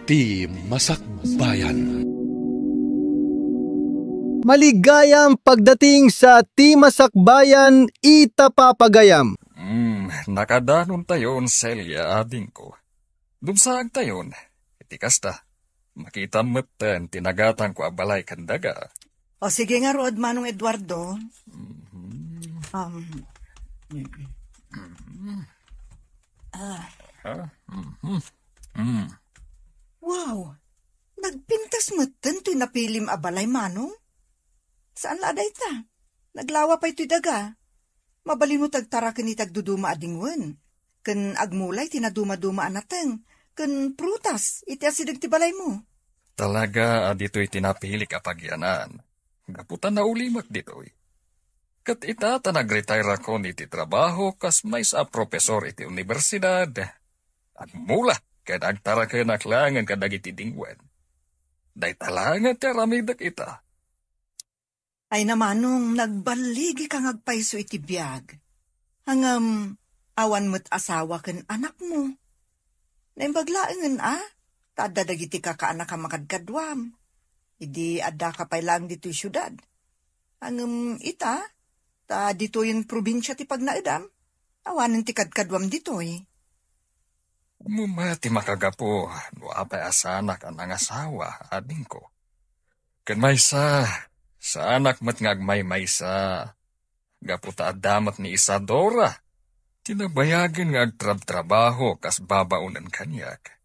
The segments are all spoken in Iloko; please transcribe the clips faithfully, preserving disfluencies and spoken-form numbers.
Ti Masakbayan. Maligayam pagdating sa Ti Masakbayan ita papagayam. Hmm, nakadanontayon, Celia, adingko. Dumsaagtayon. Iti kasta, makitam metten ti nagatangko a balay ken daga. O, sige ngarud, Manong Eduardo. Mhm. Um, mm. Mhm. Ah. Ah, mhm. Mm. Wow! Nagpintas metten toy napilim a balay, Manong? Saan la a dayta? Naglawa pay toy daga. Mabalinmo ti agtaraken iti agduduma a dingwen, ken agmula iti nadumaduma a nateng ken prutas iti asideg ti balaymo. Talaga a ditoy ti napilik a pagyanan, gapu ta naulimek ditoy. Ket ita ta nagretire-akon iti trabaho kas maysa a profesor iti universidad, agmula ken agtarakenak laengen kadagiti dingwen. Dayta laengen ti aramidek ita. Ay, Manong, nagballigika nga agpayso iti biag. Ngem, awan met asawa ken anakmo. Naimbag laengen a, ta adda dagiti kakaanak a makadkaduam. Idi addaka pay laeng ditoy siudad. Ngem ita, ta ditoyen probinsia ti pagnaedam, awanen ti kadkaduam ditoy. Ammom met ti makagapu no apay a saanak a nangasawa, adingko. Ken maysa, saanak met nga agmaymaysa, gapu ta adda met ni Isadora, ti nabayagen nga agtrabtrabaho kas babaonen kaniak.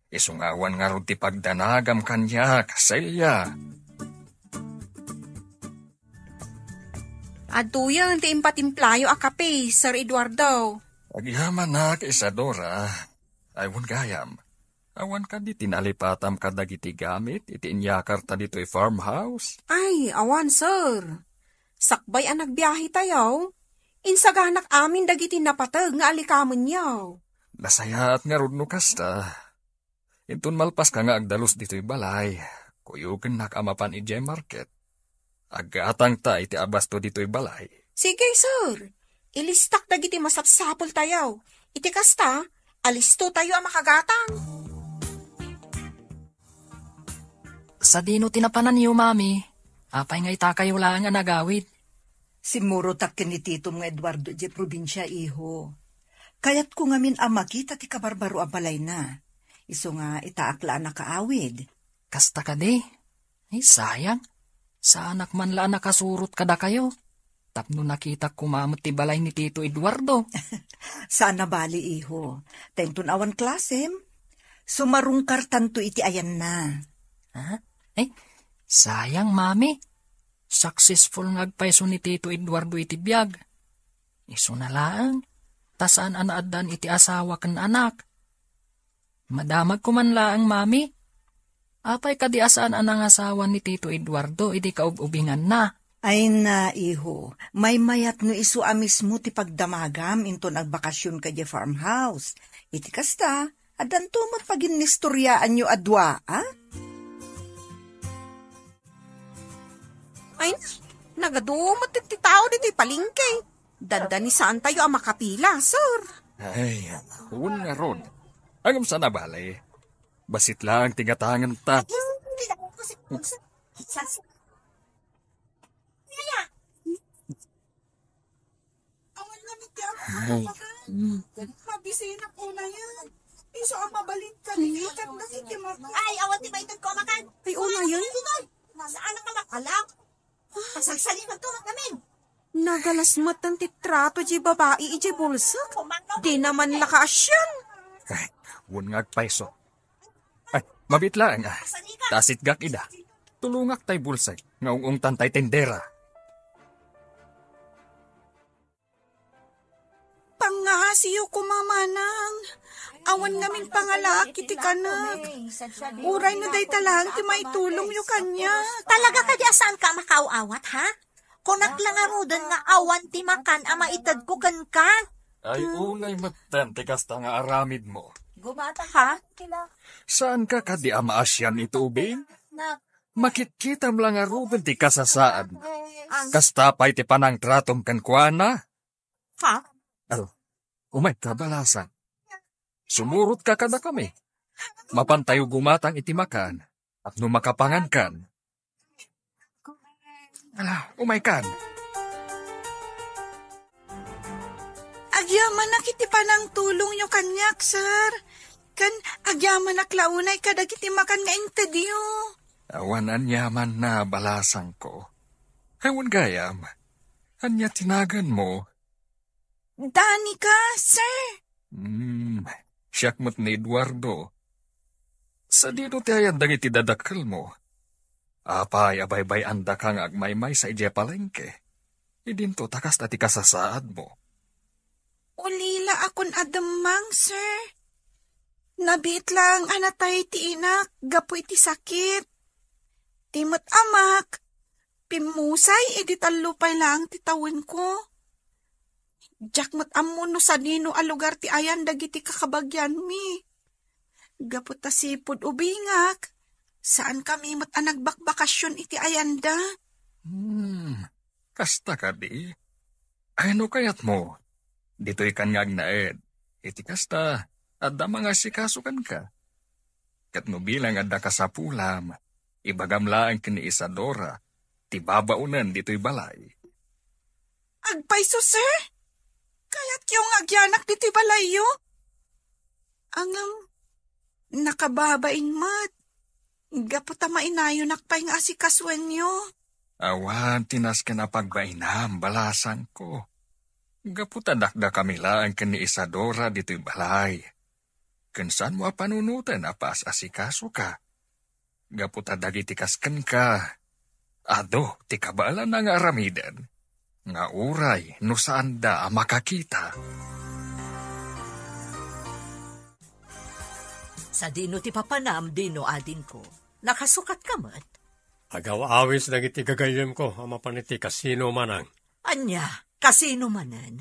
Isu nga awan ngarud ti pagdanagam kaniak, Celia. Adtoyen ti impatimplayo a kape, Sir Eduardo. Agyamanak, Isadora. Ay, wen gayam. Awan kadi ti nalipatam kadagiti gamit iti inyakarta ditoy farmhouse? Ay, awan, sir. Sakbay a nagbiahetayo, insaganak amin dagiti napateg nga alikamenyo. Nasayaat ngarud no kasta. Inton malpaska nga agdalus ditoy balay, kuyogennak a mapan idiay market. Aggatangta iti abasto ditoy balay. Sige, sir. Ilistak dagiti masapsapultayo. Iti kasta, alistotayo a makagatang. Sadino ti napananyo, Mami? Apay nga itakayo laeng a nagawid? Simmurotak ken ni titom nga Eduardo idiay probinsia, iho. Kayatko ngamin a makita ti kabarbaro a balayna. Isu nga itaak la a nakaawid. Kasta kadi? Ay, sayang. Saanak man la a nakasurot kadakayo. Tapno nakitak koma met ti balay ni Tito Eduardo. Saan a bali, iho. Ta inton awan klasem, sumarungkartanto iti ayanna. Ha? Ay, sayang, Mami. Successful nga agpayso ni Tito Eduardo iti biag. Isuna laeng, ta saan a naaddan iti asawa ken anak. Madamagko man laeng, Mami. Apay kadi a saan a nangasawa ni Tito Eduardo idi kaub-ubinganna? Ay na, iho, maymayat no isu a mismo ti pagdamagam inton agbakasionka idiay farmhouse. Iti kasta, addanto met paginnistoriaanyo a dua, a? Ay, nagadu met ti tao ditoy palengke. Dandanisaantayo a makapila, sir. Ay, wen ngarud. Ngem saan a bale. Bassit laeng ti gatangenta. Awan nga mit ti Ay. Mabisinak unayen. Isu a mabalin ka ni ikan dagiti maka. Ay, awan ti maited ko a makan. Ay, unayen. Saan ka makalak? Pasagsalinan to, namin. Nagalas met ti trato di babai idiay bulsek. Di naman nakaasian. Ay, wen nga agpayso. Ay, mabit laeng, a. Ta sitgak ida. Tulongak tay bulsek nga ung-ungtan tay tendera. Pangngasiyo koma, manang. Awan ngamin pangalaak iti kanek. Uray no dayta laeng ti maitulongyo kaniak. Talaga kadi a saanka a makaaw-awat, ha? Kunak la ngaruden nga awan ti makan a maitedko kenka. Ay, unay metten ti kasta nga aramidmo. Ha? Saanka kadi a maasian iti ubing? Makitkitam la ngaruden ti kasasaad. Kasta pay ti panangtratom kenkuana? Ha? Al, umay ka, balasang. Sumurotka kadakami. Mapantayo gumatang iti makan, tapno makapangankan. Ala, umaykan. Agyamanak iti panangtulongyo kaniak, sir. Ken agyamanak la unay kadagiti makan nga intedyo. Awan aniamanna, balasangko. Awan gayam. Ania ti naganmo? Danica, sir. Hmm, siak met ni Eduardo. Sadino ti ayan dagiti dadakkelmo? Apay a baybay-andaka nga agmaymaysa idiay palengke? Idinto ta kasta ti kasasaadmo. Ulila a kun a demmang, sir. Nabiit laeng a natay ti inak gapu iti sakit. Ti met amak, pimmusay idi tallo pay laeng ti tawenko. Diak met ammo no sadino a lugar ti ayan dagiti kakabagianmi. Gapu ta sipud ubingak, saankami met a nagbakbakasyon iti ayanda. Hmm, kasta kadi? Ay, no kayatmo, ditoy kan nga agnaed. Iti kasta, adda mangasikaso kenka. Ket no bilang adda kasapulam, ibagam laeng ken ni Isadora ti babaonen ditoy balay. Agpayso, sir? Kayatyo nga agyanak ditoy balayyo? Ngem, nakababain met. Gapu ta mainayonak pay nga asikasoenyo. Awan ti nasken a pagbainam, balasangko. Gapu ta dakdakami laeng ken ni Isadora ditoy balay. Ken saanmo a panunoten a paas-asikasoka. Gapu ta dagiti kas kenka, adu ti kabaelanna nga aramiden, nga uray no saanda a makakita. Sadino ti papanam, Dino, adingko? Nakasukatka met? Agaw-awis dagiti gagayyemko a mapan iti kasino, manang. Ania, kasino manen?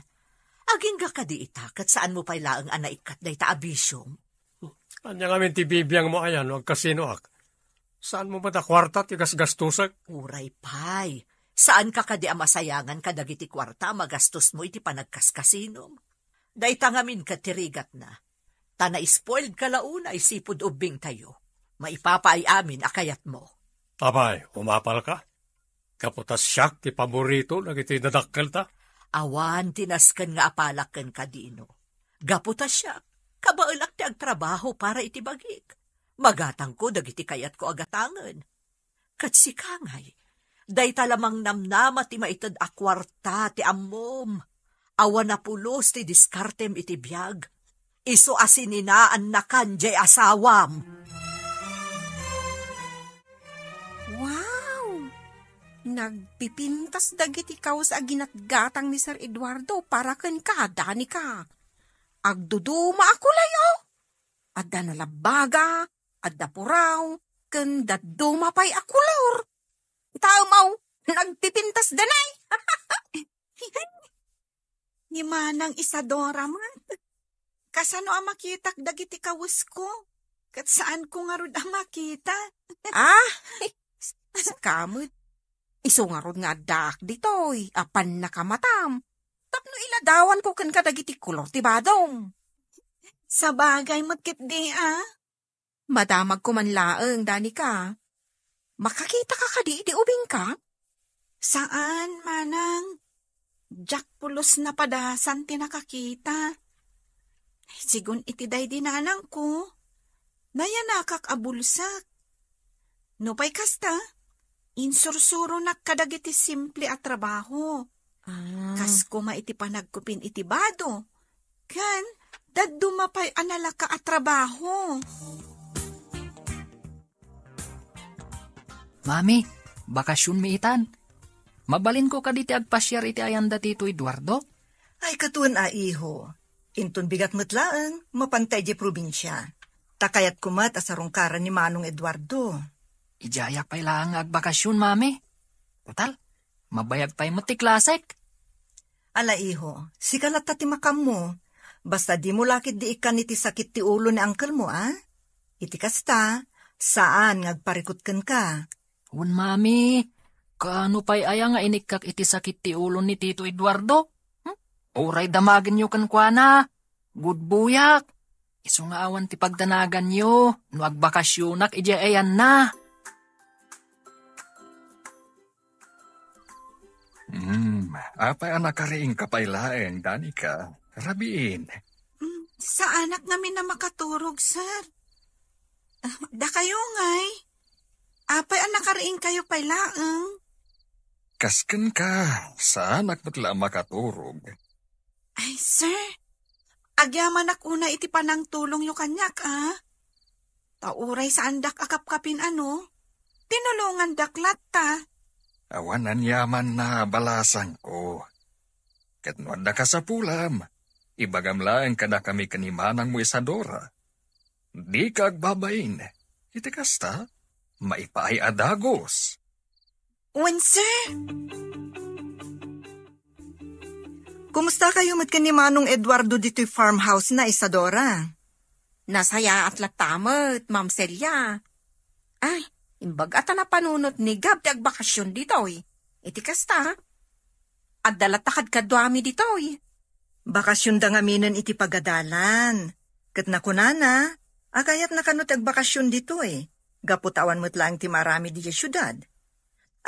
Agingga kadi ita, ket saanmo pay laeng a naikkat dayta a bisiom? Ania ngamin ti bibiangmo aya no agkasinoak? Saanmo met a kuarta ti gasgastosek? Uray pay, saanka kadi a masayangan kadagiti kuarta a magastosmo iti panagkaskasinom? Dayta ngamin ket ti rigatna. Ta na-spoiledka la unay sipud ubbingtayo. Maipapaay amin a kayatmo. Apay, umapalka? Gapu ta siak ti paborito dagiti dadakkelta? Awan ti nasken nga apalak kenka, Dino. Gapu ta siak, kabaelak ti agtrabaho para iti bagik. Magatangko dagiti kayatko a gatangen. Ket sika ngay, dayta la mangnamnama ti maited a kuarta ti ammom. Awan a pulos ti diskartem iti biag. Isu a sininaannakan diay asawam. Wow! Nagpipintas dagiti kawes a ginatgatang ni Sir Eduardo para kenka, Danica. Agduduma a kulay, oh! Adda nalabbaga, adda puraw, ken dadduma pay a kolor. Ita, umaw, nagpipintas danay. Ni Manang Isadora met. Kasano a makitak dagiti kawesko? Ket saanko ngarud a makita. Ah, sika met. Isu ngarud nga addaak ditoy, a pannakamatam. Tapno iladawanko kenka dagiti kolor ti badom. Sabagay met ketdi, a. Madamagko man laeng, Danica. Makakitaka kadi iti ubingka? Saan, manang. Diak pulos napadasan ti nakakita. Sigun iti daydi nanangko, nayanakak a bulsak. Nupay kasta, insursuronak kadagiti simple a trabaho. Ah. Kas koma iti panagkupin iti bado, ken dadduma pay a nalaka a trabaho. Mami, bakasionmi itan. Mabalinko kadi ti agpasiar iti ayanda ti Tito Eduardo? Ay, katawan a, iho. Inton bigat met laeng, mapanta idiay probinsia. Ta kayatko met a sarungkaran ni Manong Eduardo. Idiayak pay laeng nga agbakasion, Mami. Total, mabayag pay met ti klasek. Ala, iho, sika latta ti makammo. Basta dimo la ketdi ikkan iti sakit ti ulo ni angkelmo, a? Iti kasta, saan nga agparikut kenka. Wen, Mami, kaano pay aya nga inikkak iti sakit ti ulo ni Tito Eduardo? Hmm? Uray damagenyo kenkuana. Gudbuyak. Isu nga awan ti pagdanaganyo no agbakasyonak idiay ayanna. Hmm, apay a nakariingka pay laeng, Danica? Rabiin. Mm, saanak ngamin a makaturog, sir. Ah, dakayo ngay? Apay a nakariingkayo pay laeng? Kas kenka, saanak met la a makaturog. Ay, sir, agyamanak unay iti panangtulongyo kaniak, a? Ta uray saandak a kapkapin, ano, tinulongandak latta. Awan aniamanna a balasangko. Ket no adda kasapulam, ibagam laeng kadakami ken ni manangmo Isadora. Dika agbabain. Iti kasta, maipaay a dagus. Wen, sir. Kumustakayo met ken ni Manong Eduardo ditoy farmhouse na, Isadora? Nasayaat latta met, Ma'am Celia. Ay, imbag a ta napanunot ni Gab ti agbakasyon ditoy. Iti kasta, adda latta kadkaduami ditoy. Bakasyonda ngaminen iti pagadalan. Ket nakunana, a kayatna kano ti agbakasyon ditoy. Gapu ta awan met laeng ti maaramid idiay siudad.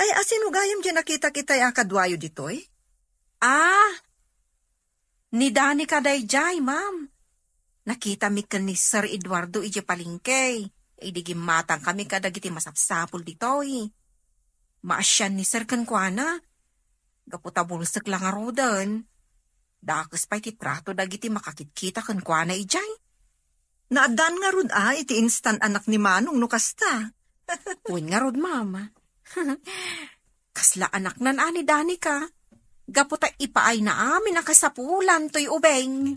Ay, a sino gayam diay nakitak itay a kaduayo ditoy? Ah, ni Danica daydiay, ma'am. Nakitami ken ni Sir Eduardo idiay palengke, idi gimmatangkami kadagiti masapsapul ditoy. Maasian ni Sir kenkuana, gapu ta bulsek la ngaruden. Dakes pay ti trato dagiti makakitkita kenkuana idiay. Naaddaan ngarud a iti instant anak ni Manong no kasta. Wen ngarud, ma'am. Kasla anaknan a ni Danica. Gapu ta ipaayna amin a kasapulan toy ubing.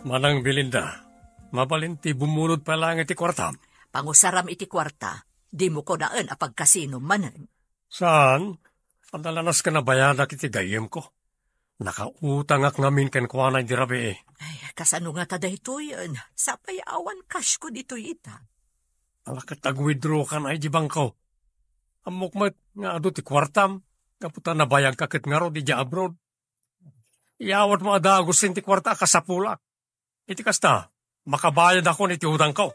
Manang Belinda, mabalin ti bumulod pay laeng iti kuartam. Pangusaram iti kuarta, dimo kunaen a pagkasinom manen. Saan, adda la nasken a bayadak iti gayyemko. Nakautangak ngamin kenkuana idi rabii. Ay, kasano ngata daytoyen? Sapay awan cashko ditoy ita. Ala ket ag-withdraw kan ay di bangko. Ammok met nga adu ti kuartam, gapu ta nabayagka ket ngarud idiay abroad. Iyawatmo a dagusen ti kuarta a kasapulak. Iti kasta, makabayadakon iti utangko.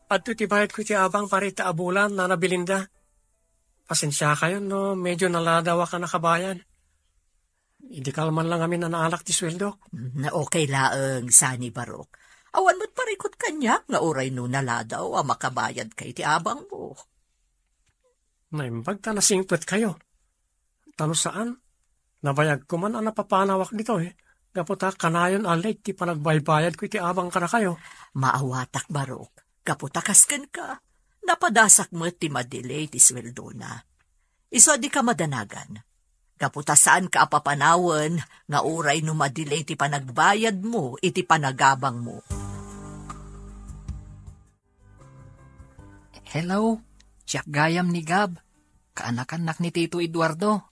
Adtoy ti bayadko iti abang para ita a bulan, Nana Belinda. Pasensiakayon no medyo naladawak a nakabayad. Idi kalman lang amin a naalak ti sueldok. Mm, okay laeng, sani Barok. Awan met parikut kaniak nga uray no naladaw a makabayadka iti abangmo. Naimbag ta nasingpetkayo. Ta no saan, nabayagko man a napapanawak ditoy, gapu ta kanayon a late ti panagbaybayadko iti abang kadakayo. Maawatak, Barok, gapu ta kas kenka, napadasak met ti madelay ti sueldona. Isu a dika madanagan, gapu ta saanka a papanawen nga uray no madelay ti panagbayadmo iti panagabangmo. Hello, siak gayam ni Gab. Kaanakannak ni Tito Eduardo.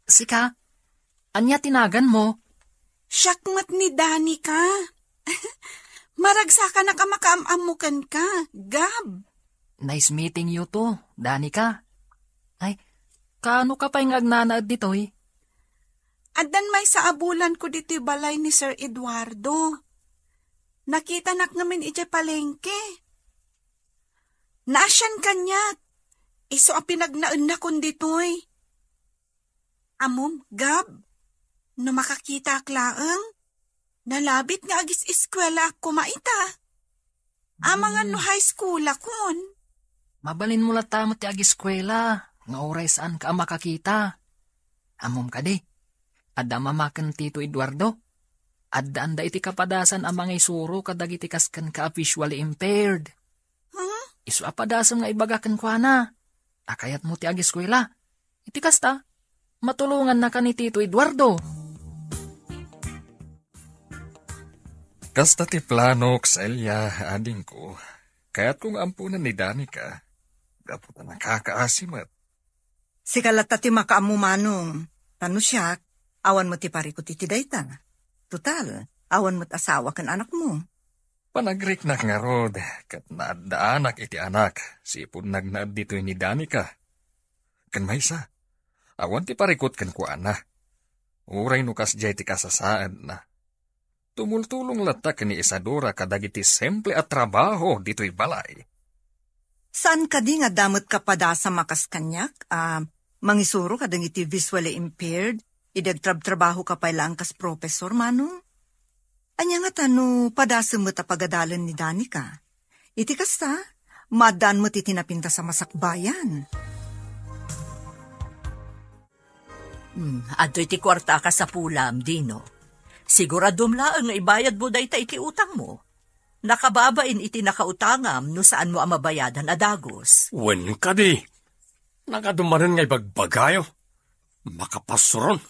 Sika? Ania ti naganmo? Siak met ni Danica. Maragsakanak a makaam-ammo kenka, Gab. Nice meeting you too, Danica. Ay, kaano ka pay nga agnanaed ditoy? Addan maysa a bulanko ditoy balay ni Sir Eduardo. Nakitanak ngamin idiay palengke. Naasian kaniak. Isu a pinagnaennakon ditoy. Ammom, Gab, no makakitaak laeng, nalabit nga agis-eskuelaak koma ita. Amangan no high schoolakon. Mabalinmo latta met ti agiskuela nga uray saanka a makakita. Ammom kadi, adda mama ken Tito Eduardo. Addaanda iti kapadasan a mangisuro kadagiti kas kenka a visually impaired. Huh? Isu a padasem nga ibaga kenkuana a kayatmo ti agiskuela. Iti kasta, matulongannaka ni Tito Eduardo. Kasta ti planok, Celia, adingko. Kayatko nga ampunen ni Danica. Gapu ta nakakaasi met. Sika latta ti makaammo, Manong. Ta no siak, awan met ti parikut iti dayta. Total, awan met asawa ken anakmo. Panagriknak ngarud, ket naaddaanak iti anak, sipud nagnaed ditoy ni Danica. Ken maysa, Awan ti parikut kenkuana. Uray no kasdiay ti kasasaadna. Tumultulong latta ken ni Isadora kadagiti simple a trabaho ditoy balay. Saan kadi nga adda met kapadasam a kas kaniak a mangisuro kadagiti visually impaired idi agtrabtrabahoka pay laeng kas professor, Manong? Ania ngata no padasem met a pagadalen ni Danica? Iti kasta, maaddaan met iti napintas a masakbayan. Hmm, adtoy ti kuarta a kasapulam, Dino. Siguraduem laeng nga ibayadmo dayta iti utangmo. Nakababain iti nakautangam no saanmo a mabayadan a dagus. Wen kadi, nagadu manen nga ibagbagayo. Makapasuron.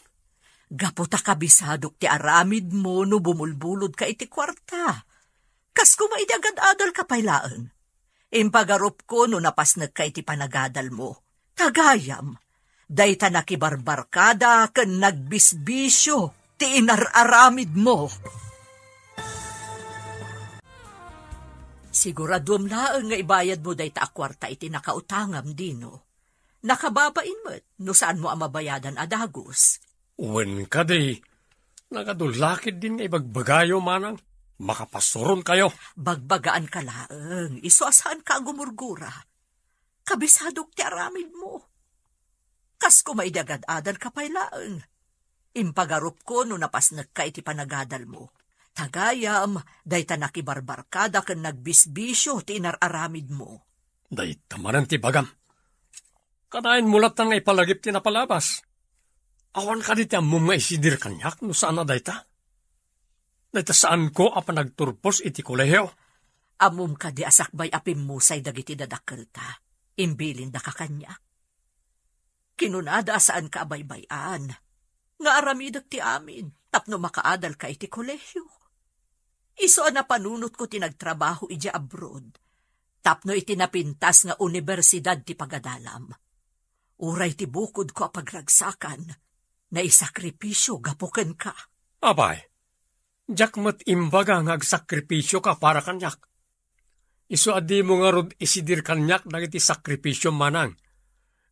Gapu ta kabisadok ti aramidmo no bumulbulodka iti kuarta. Kas koma idi agad-adalka pay laeng. Impagarupko no napasnekka iti panagadalmo. Ta gayam, dayta nakibarbarkada ken nagbisbisio ti inar-aramidmo. Siguraduem laeng nga ibayadmo dayta a kuarta iti nakautangam, Dino. Nakababain met no saanmo a mabayadan a dagus. Wen kadi, nagadu la ketdin nga ibagbagayo, Manang. Makapasuronkayo. Bagbagaanka laeng, isu a saanka a gumurgura. Kabisadok ti aramidmo. Kas koma idi agad-adalka pay laeng. Impagarupko no napasnekka iti panagadalmo. Ta gayam, dayta nakibarbarkada ken nagbisbisio ti inar-aramidmo. Dayta manen ti ibagam. Kanayon mo latta nga ipalagip ti napalabas. Awan kadi ti ammom nga isidir kaniak no saan a dayta? Dayta saanko a panagturpos iti kolehio. Ammom kadi a sakbay a pimmusay dagiti dadakkelta, imbilindaka kaniak. Kinunada a saanka a baybay-an, nga aramidek ti amin tapno makaadalka iti kolehio. Isu a napanunotko ti nagtrabaho idiay abroad, tapno iti napintas nga universidad ti pagadalam. Uray ti bukodko a pagragsakan, naisakripisio gapu kenka. Apay, diak met imbaga nga agsakripisioka para kaniak. Isu a dimo ngarud isidir kaniak dagiti sakripisiom, Manang.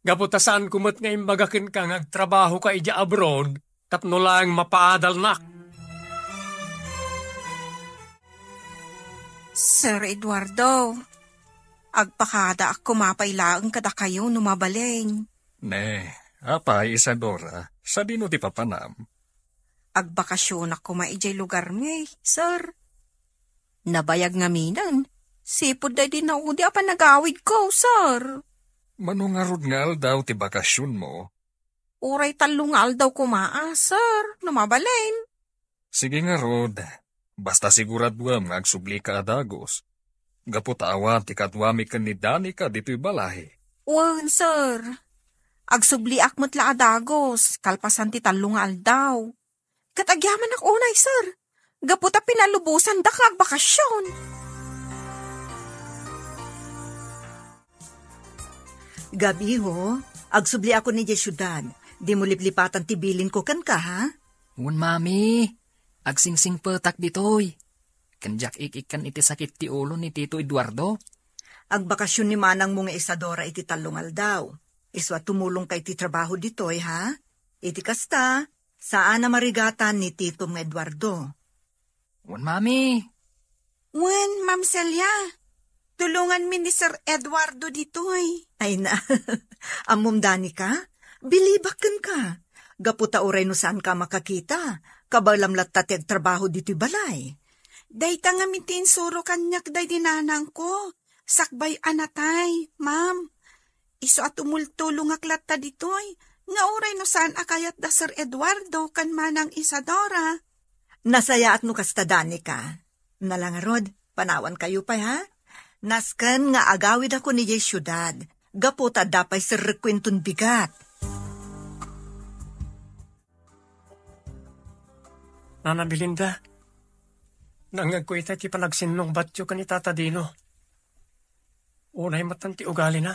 Gapu ta saanko met nga imbaga kenka nga agtrabahoka idiay abroad tapno laeng mapaadalnak. Sir Eduardo, agpakadaak koma pay laeng kadakayo no mabalin. Ne, apay, Isadora, sadino ti papanam? Agbakasionak koma idiay lugarmi, sir. Nabayag ngaminen, sipud daydi naudi a panagawidko, sir. Mano ngarud nga aldaw ti bakasionmo? Uray tallo nga aldaw koma a, sir, no mabalin. Sige ngarud, basta siguraduem nga agsublika a dagus. Gapu ta awan ti kaduami ken ni Danica ditoy balay. Wen, sir. Agsubliak met la a dagus, kalpasan ti tallo nga aldaw. Ket agyamanak unay, sir. Gapu ta pinalubosandaka nga agbakasion. Gabiho, agsubliakon idiay siudad. Dimo liplipatan ti bilinko kenka, ha? Wen, Mami. Agsingsingpetak ditoy. Ken diak ik-ikkan iti sakit ti ulo ni Tito Eduardo. Agbakasion ni manangmo nga Isadora iti tallo nga aldaw. Isu a tumulongka iti trabaho ditoy, ha? Iti kasta, saan a marigatan ni titom nga Eduardo. Wen, Mami. Wen, Ma'am Celia. Tulonganmi ni Sir Eduardo ditoy. Ay na, ammom, Danica? Bilibak kenka. Gapu ta uray no saanka a makakita, kabaelam latta ti agtrabaho ditoy balay. Dayta ngamin ti insuro kaniak daydi nanangko, sakbay a natay, ma'am. Isu a tumultulongak latta ditoy, nga uray no saan a kayat da Sir Eduardo ken Manang Isadora. Nasayaat no kasta, Danica. Nala ngarud, panawankayo pay, ha? Nasken nga agawidakon idiay siudad, gapu ta adda pay serrekko inton bigat. Nana Belinda, nangngegko ita iti panagsinnungbatyo ken ni Tata Dino. Unay met ti ugalina.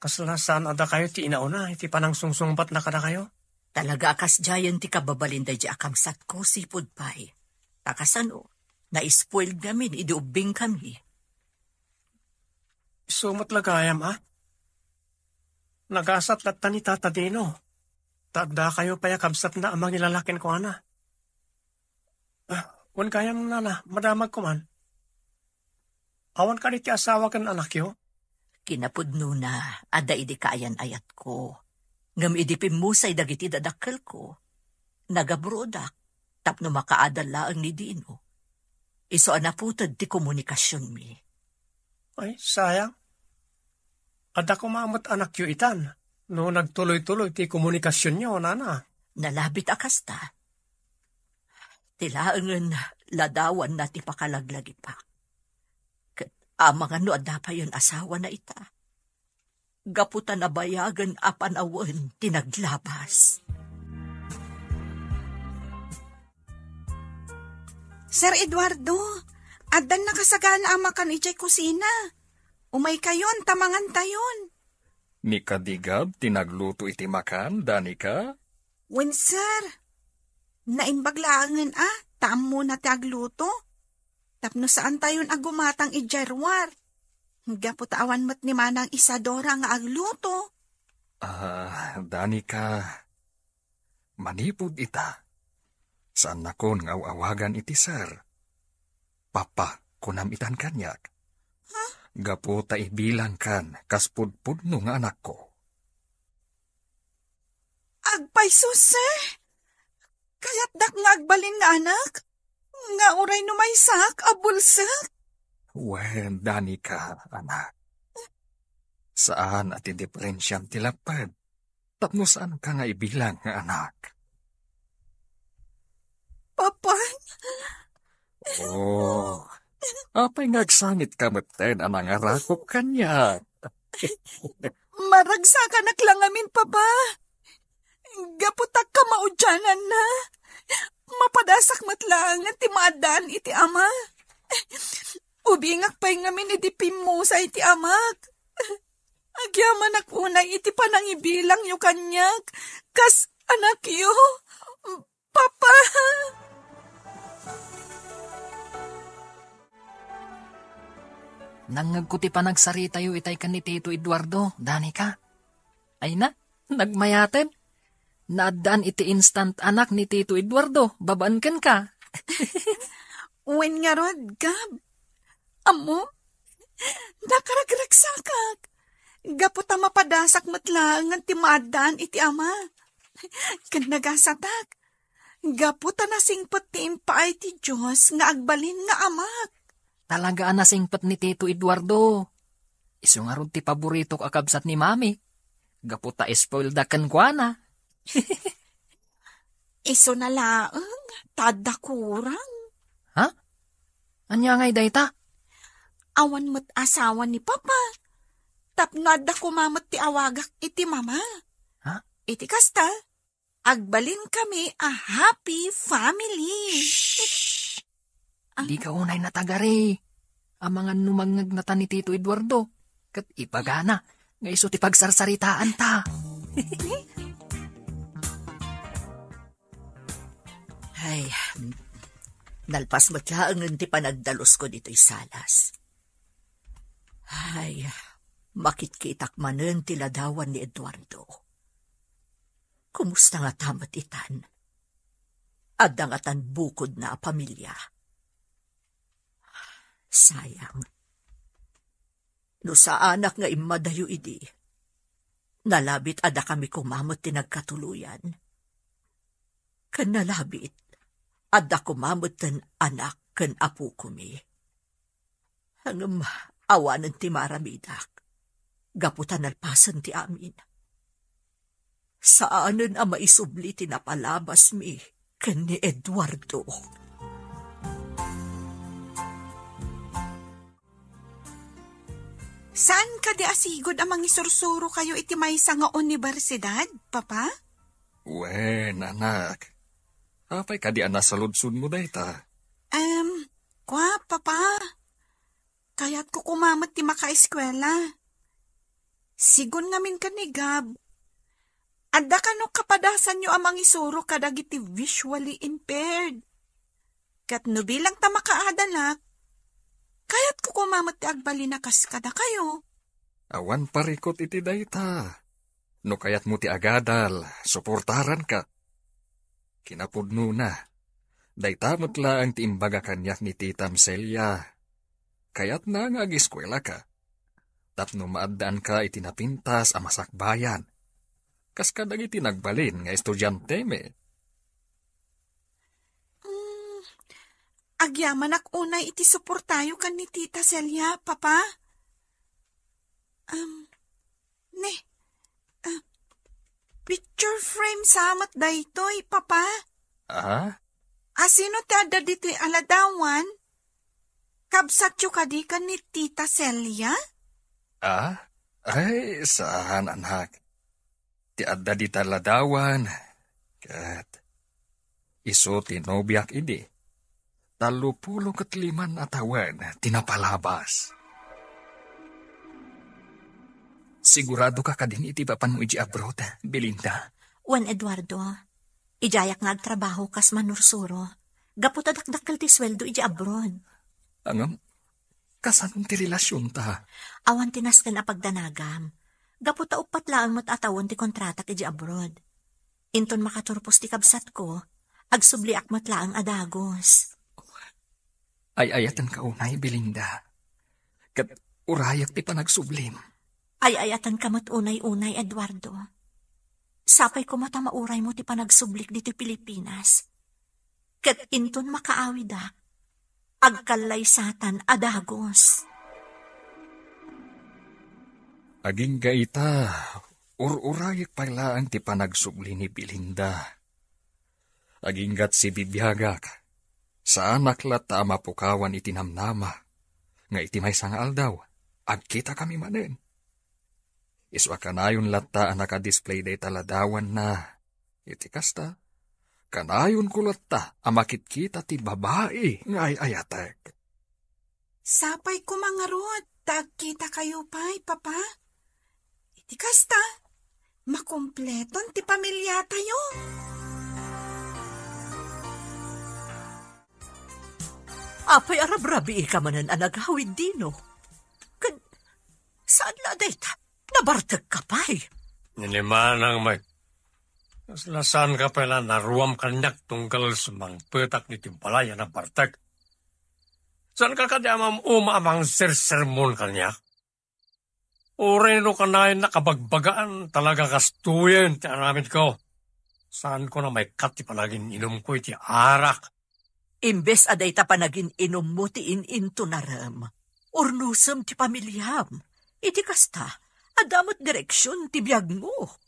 Kasla saan a dakayo ti inauna iti panangsungsungbatna kadakayo? Talaga a kasdiayen ti kababalin daydi a kabsatko, sipud pay. Ta kasano, na-spoiled ngamin idi ubbingkami. Isu met la gayam, a? Nagasat latta ni Tata Dino. Ta addakayo pay a kabsatna a mangilalaki kenkuana. Ah, wen gayam, nana, madamagko man. Awan kadi ti asawa ken anakyo? Kinapudnona, adda idi kaayan-ayatko. Ngem idi pimmusay dagiti dadakkelko, nagabrodak tapno makaadal laeng ni Dino. Isu a naputed ti komunikasionmi. Ay, sayang. Adda koma met anakyo itan, no nagtuloy-tuloy ti komunikasionyo, nana. Nalabit a kasta. Ti laengen ladawanna ti pakalaglagipak. Ket amangan no adda payen asawana ita. Gapu ta nabayagen a panawen ti naglabas. Sir Eduardo, addan nakasagana a makan idiay kusina. Umaykayon ta mangantayon. Ni Kadigab ti nagluto iti makan, Danica? Wen, sir. Naimbag laengen a, ta ammona ti agluto. Tapno saantayon a gumatang idiay ruar. Gapu ta awan met ni Manang Isadora nga agluto. Ah, Danica, manipud ita, saannakon nga aw-awagan iti sir. Papa, kunam itan kaniak. Ha? Gapu ta ibilangkan kas pudpudno nga anakko. Agpayso, sir. Kayatdak nga agbalin nga anak, nga uray no maysak a bulsek. Wen, Danica, anak. Saan a ti diferensiam ti lapped. Tapno saanka nga ibilang nga anak. Papa? Oh, apay nga agsangit ka metten a nangarakop kaniak? Maragsakanak la ngamin, Papa. Gapu ta kamaudiananna, mapadasak met laeng ti maaddaan iti ama. Ubingak pay ngamin idi pimmusay ti amak. Agyamanak unay iti panangibilangyo kaniak kas anakyo. Papa! Nangngegko ti panagsaritayo itay ken ni Tito Eduardo, Danica. Ay na, nagmayaten. Naaddaan iti instant anak ni Tito Eduardo, babaen kenka. Wen ngarud, Gab. Ammo, nakaragragsakak. Gapu ta mapadasak met laengen ti maaddaan iti ama. Ken nagasatak. Gapu ta nasingpet ti impaay ti Dios nga agbalin nga amak. Talaga a nasingpet ni Tito Eduardo. Isu ngarud ti paboritok a kabsat ni Mami. Gapu ta spoilda kenkuana. Isuna laeng, ta adda kurang. Ha? Ania ngay dayta? Awan met asawa ni Papa. Tapno adda koma met ti awagak iti mama. Ha? Iti kasta, agbalinkami a happy family. Shh! Ah. Dika unay natagari. Amangan no mangngegna ta ni Tito Eduardo. Ket ibagana nga isu ti pagsarsaritaanta. Ay, nalpas met laengen ti panagdalusko ditoy salas. Ay, makitkitak manen ti ladawan ni Eduardo. Kumusta ngata met itan? Adda ngatan bukodna a pamilia? Sayang. No saanak nga immadayo idi, nalabit a dakami koma met ti nagkatuloyan. Ken nalabit, adda koma metten anak ken apokomi. Ngem awanen ti maaramidak, gapu ta nalpasen ti amin. Saanen a maisubli ti napalabasmi ken ni Eduardo. Saan kadi a sigud a mangisursurokayo iti maysa nga unibersidad, Papa? Wen, anak. Apay kadi a nasaludsodmo dayta? Em, kua, Papa. Kayatko koma met ti makaeskuela. Sigun ngamin ken ni Gab, adda kano kapadasanyo a mangisuro kadagiti visually impaired. Ket no bilang ta makaadalak, kayatko koma met ti agbalin a kas kadakayo. Awan parikut iti dayta. No kayatmo ti agadal, suportaranka. Kinapudnona, dayta met laeng ti imbaga kaniak ni Tita Celia. Kayatna nga agiskuelaka tapno maaddaanka iti napintas a masakbayan, kas kadagiti nagbalin nga estudiantemi. Mm, agyamanak unay iti suportayo ken ni Tita Celia, Papa. Um, ne, ah, picture frame sa met daytoy, Papa. Ah? Asino ti adda ditoy a ladawan? Kabsatyo kadi ken ni Tita Celia? Ah? Ay, saan, anak. Ti adda dita ladawan, ket isu ti nobiak idi. Tallopulo ket liman a tawen ti napalabas. Sigurado ka kadin iti papanmo iti abroad, Belinda? Wen, Eduardo. Idiayak nga agtrabaho kas manursuro. Gapu ta dakdakkel ti sueldo iti abroad. Ngem, kasanon ti relasionta? Awan ti nasken a pagdanagam. Gapu ta uppat laeng met a tawen ti kontratak iti abroad. Inton makaturpos ti kabsatko, agsubliak met laeng a dagos. Ay-ayatenka unay, Belinda. Ket urayek ti panagsublim. Ay-ayatenka met unay-unay, Eduardo. Sapay koma ta mauraymo ti panagsublik ditoy Pilipinas. Ket inton makaawidak, agkallaysatan a dagos. Agingga ita, ur-urayek pay laeng ti panagsubli ni Belinda. Aginggat sibibiagak, saanak latta a mapukawan iti namnama, nga iti maysa nga aldaw, agkitakami manen. Isu a kanayon latta a nakadisplay dayta ladawanna. Iti kasta, kanayonko latta a makitkita ti babai nga ay-ayatek. Sapay koma ngarud ta agkitakayo pay, Papa. Iti kasta, makumpleton ti pamiliatayo. Apay a rabrabiika manen a nagawid, Dino? Ken saan la dayta? Nabartekka pay? Nini manang met. Kasla saanka pay la naruam kaniak tunggal sumangpetak iti balay a nabartek. Saanka kadi a mam-uma a mangsersermon kaniak? Uray no kanayon a kabagbagaan, talaga kastoyen ti aramidko. Saanko a maikkat ti panagin-inumko iti arak. Imbes a dayta panagin-inummo ti in-intunarem, urnosem ti pamiliam. Iti kasta, adda met direksion ti biagmo.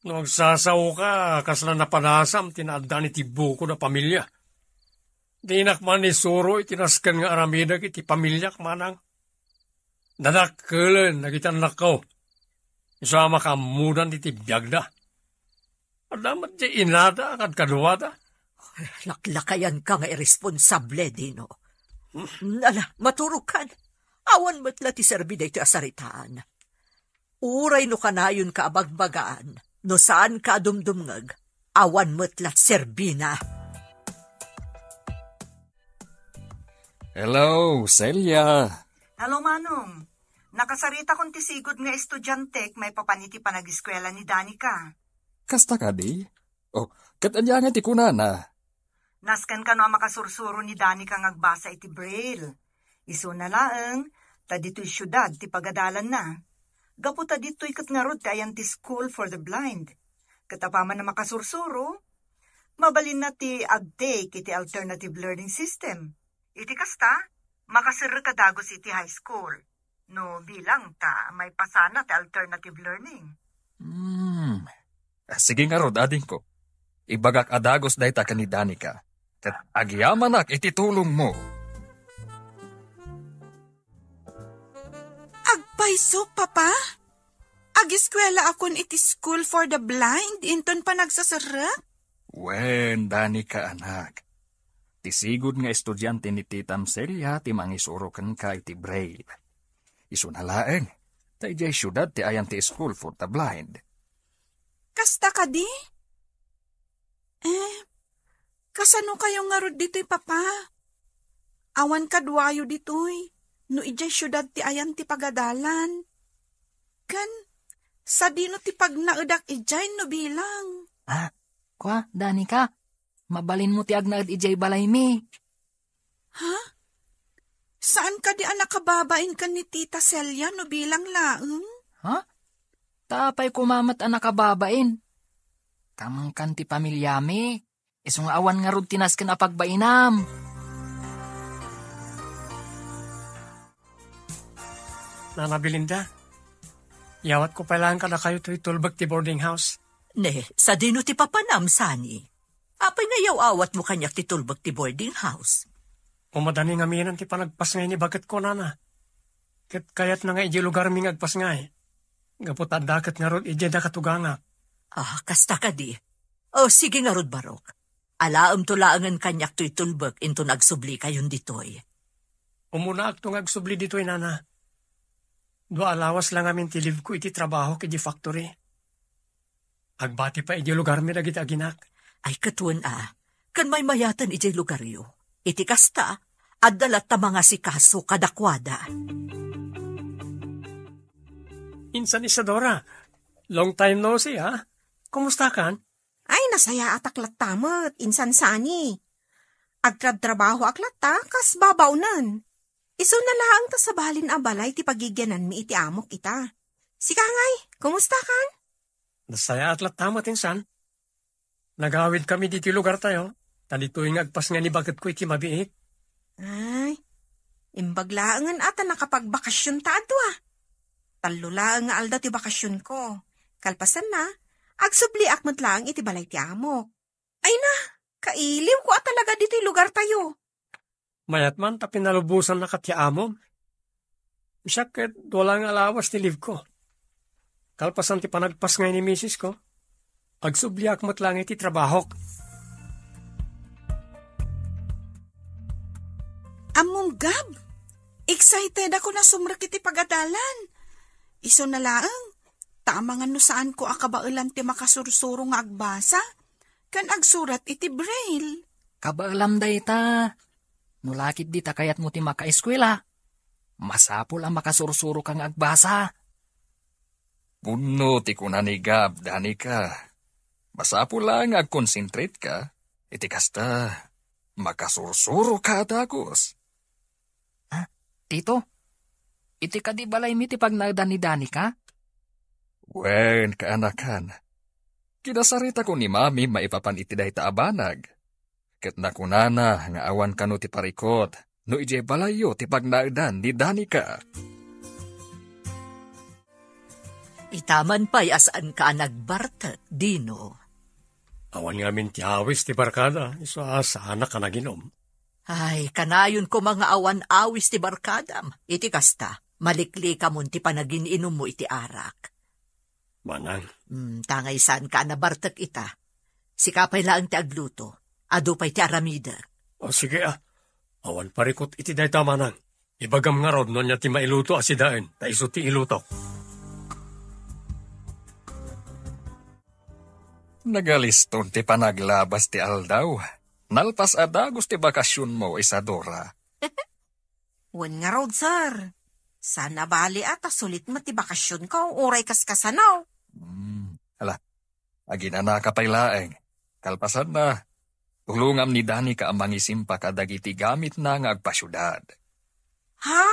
No agsasaoka, kasla napanasam ti naaddaan iti bukod a pamilia. Dinak manisuro iti nasken nga aramidek iti pamiliak, manang. Nadakkelen dagiti annakko. Isu a makaammodan iti biagda. Adda met ti inada a kadkaduada. Laklakayanka nga irresponsable, Dino. Ala, maturogkan. Awan met la ti serbi daytoy a saritaan. Uray no kanayonka a bagbagaan, no saanka a dumdumngeg, awan met la ti serbina. Hello, Celia. Hello, Manong. Nakasaritakon ti sigud nga estudiantek maipapan iti panagiskuela ni Danica. Kasta kadi? Oh, ket ania ngay ti kunana? Nasken kano a makasursuro ni Danica nga agbasa iti Braille. Isuna laeng, ta ditoy siudad ti pagadalanna. Gapu ta ditoy ket ngarud ti ayan ti School for the Blind. Ket apaman a makasursuro, mabalinna ti agtake iti alternative learning system. Iti kasta, makaserrek a dagus iti high school. No bilang ta maipasana ti alternative learning. Hmm. Ah, sige ngarud, adingko. Ibagak a dagus dayta ken ni Danica. Ket agyamanak iti tulongmo. Agpayso, Papa? Agiskuelaakon iti School for the Blind inton panagsaserrek? Wen, Danica, anak. Ti sigud nga estudiante ni Titam Celia ti mangisuro kenka iti Braille. Isuna laeng, ta idiay siudad ti ayan ti School for the Blind. Kasta kadi? Eh, kasano kayo ngarud ditoy, Papa? Awan kaduayo ditoy, no idiay siudad ti ayan ti pagadalan. Ken, Sadino ti pagnaedak idiay no bilang? Ah, kua, Danica, mabalinmo ti agnaed idiay balaymi. Ha? Saan kadi a nakababain ken ni Tita Celia no bilang laeng? Ha? Ta apay koma met a nakababain? Kamangkan ti pamiliami. Isu nga awan ngarud ti nasken a pagbainam. Nana Belinda, yawatko pay laeng kadakayo toy tulbek ti boarding house. Ne, sadino ti papanam, Sani? Apay nga yaw-awatmo kaniak ti tulbek ti boarding house? Umadani ngamin ti panagpasngay ni baketko, Nana. Ket kayatna nga idiay lugarmi nga agpasngay. Gapu ta adda ket ngarud idiay da katugangak. Ah, kasta kadi. O, sige ngarud, Barok. Alaemto laengen kaniak toy tulbek inton agsublikayon ditoy. Umunaakto nga agsubli ditoy, Nana. Dua a lawas la ngamin ti leave ko iti trabahok iti factory. Agbati pay idiay lugarmi dagiti aginak. Ay, ket wen a, ken maymayaten idiay lugaryo. Iti kasta, adda latta mangasikaso kadakuada. Insan Isadora, long time no see, ha? Kumustakan? Ay, nasayaatak latta met, insan Sani. Agtrabtrabahoak latta, kas babaonen. Isuna laeng ta sabalin a balay ti pagigiananmi iti amok ita. Sika ngay, kumustakan? Nasayaat latta met, insan. Nagawidkami ditoy lugartayo, ta ditoy nga agpasngay ni baketko iti mabiit. Ay, imbag laengen a ta nakapagbakasionta a dua. Tallo laeng nga aldaw ti bakasionko. Kalpasanna, agsubliak met laeng iti balay ti amok. Ay na, kailiwko a talaga ditoy lugartayo. Mayat man ta pinalubosannaka ti amom. Siak ket dua laeng nga lawas ti leave ko. Kalpasan ti panagpasngay ni misis ko, agsubliak met laeng iti trabahok. Ammom, Gab, excited ako a sumrek iti pagadalan. Isuna laeng, ta amangan no saanko a kabaelan ti makasursuro nga agbasa ken agsurat iti braille. Kabaelam dayta. No la ketdi ta kayatmo ti makaeskuela, masapul a makasursuroka nga agbasa. Pudno ti kuna ni Gab, Danica. Masapul la nga agkonsentretka. Iti kasta, makasursuroka a dagus. Ah, Tito, iti kadi balaymi ti pagnaedan ni Danica? Wen, kaanakan. Kinasaritakon ni Mami maipapan iti dayta a banag. Ket nakunana nga awan kano ti parikut no idiay balayyo ti pagnaedan ni Danica. Ita man pay a saanka a nagbartek, Dino. Awan ngamin ti awis ti barkada, isu a saanak a naginom. Ay, kanayon koma nga awan awis ti barkadam. Iti kasta, maliklikamon ti panagin-inummo iti arak. Manang. Hmm, tangay saanka a nabartek ita. Sika pay laeng ti agluto. Adu pay ti aramidek. O, sige, ah. Awan parikut iti dayta, Manang. Ibagam ngarud no ania ti mailuto a sidaen, ta isu ti ilutok. Nagaliston ti panaglabas ti aldaw. Nalpas a dagus ti bakasionmo, Isadora. Wen ngarud, sir. Saan a bali a ta sulit met ti bakasionko, uray kaskasano. Hmm, ala, aginanaka pay laeng. Kalpasanna, tulongam ni Danica a mangisimpa kadagiti gamitna nga agpasiudad. Ha?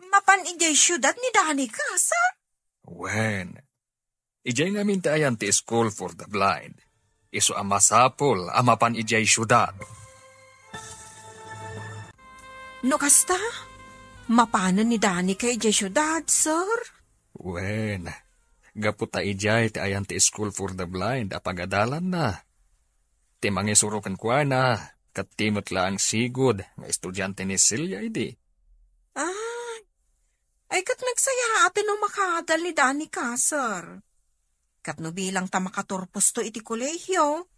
Mapan idiay siudad ni Danica, sir? Wen, idiay ngamin ti ayan ti School for the Blind. Isu a masapul a mapan idiay siudad. No kasta, mapanen ni Danica idiay siudad, sir? Wen, gapu ta idiay ti ayan ti School for the Blind a pagadalanna. Ti mangisuro kenkuana, ket ti met laeng sigud nga estudiante ni Celia idi. Ah, ay ket nagsayaaten no makadal ni Danica, sir. Ket no bilang ta makaturposto iti kolehio,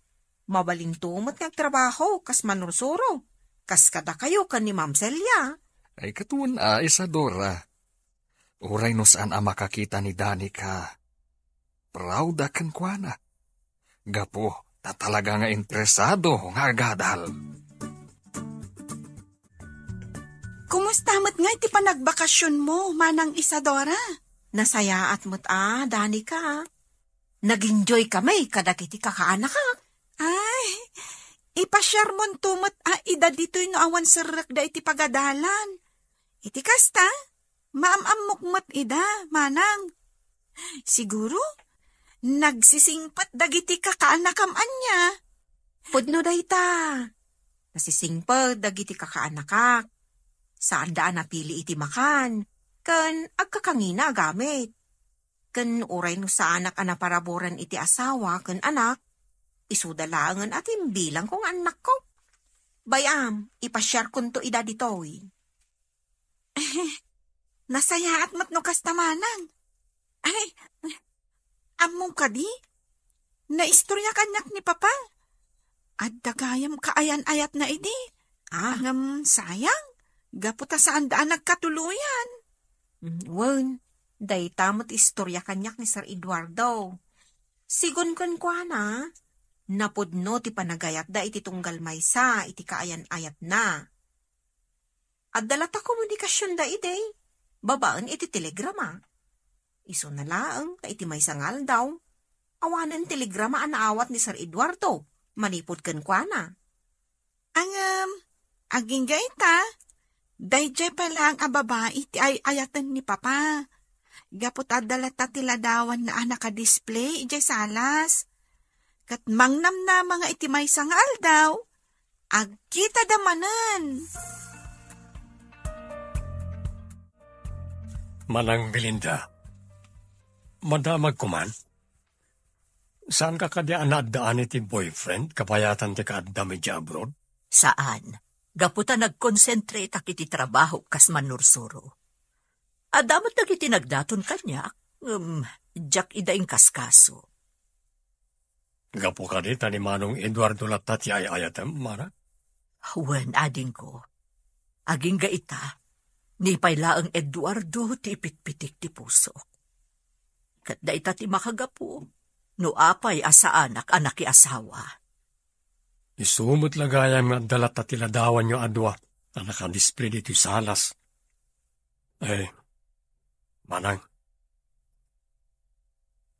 mabalinto met nga agtrabaho kas manursuro, kas kadakayo ken ni Ma'am Celia. Ay, ket wen a, Isadora. Uray no saan a makakita ni Danica, proud a kenkuana. Gapu ta talaga nga interesado nga agadal. Kumusta met ngay ti panagbakasionmo, Manang Isadora? Nasayaat met a, Danica. Nag-enjoy kami kadagiti kakaanakak. Ay, ipasiarmonto met a ida ditoy no awan serrekda iti pagadalan. Iti kasta, maam-ammok met ida, manang. Siguro, nagsisingpet dagiti kakaanakam ania. Pudno dayta. Nasisingpet dagiti kakaanakak. Saanda a napili iti makan, ken agkakangina a gamit. Ken uray no saanak a naparaburan iti asawa ken anak, isuda laengen a timbilangko nga annakko. Bay-am, ipasiarkonto ida ditoy. Nasayaat met no kasta manang. Ay, ammom kadi? Naistorya kaniak ni Papa. Adda gayam kaayan-ayatna idi. Ah. Ngem sayang, gapu ta saanda a nagkatuloyan. Mm, wen, dayta met istorya kaniak ni Sir Eduardo. Sigun kenkuana, napudno ti panagayatda iti tunggal maysa iti kaayan-ayatna. Adda latta komunikasionda idi, babaen iti telegrama. Isuna laeng ta iti maysa nga aldaw, awanen telegrama a naawat ni Sir Eduardo manipud kenkuana. Ngem, agingga ita, daydiay pay laeng a babai ti ay-ayaten ni Papa. Gapu ta adda latta ti ladawanna a nakadisplay idiay salas. Ket mangnamnama nga iti maysa nga aldaw, agkitada manen. Manang Belinda, madamagko man. Saanka kadi a naaddaan iti boyfriend kabayatan ti kaaddam idiay abroad? Saan. Gapu ta nagkonsentretak iti trabahok kas mannursuro. Adda met dagiti nagdaton kaniak, ngem diak ida inkaskaso. Gapu kadi ta ni Manong Eduardo latta ti ay-ayatem, Mara? Wen, adingko. Agingga ita, ni pay laeng Eduardo ti ipitpitik ti pusok. Ket dayta ti makagapu, no apay a saanak a nakiasawa. Isu met la gayam nga adda latta ti ladawanyo a dua a nakadisplay ditoy salas. Eh, manang,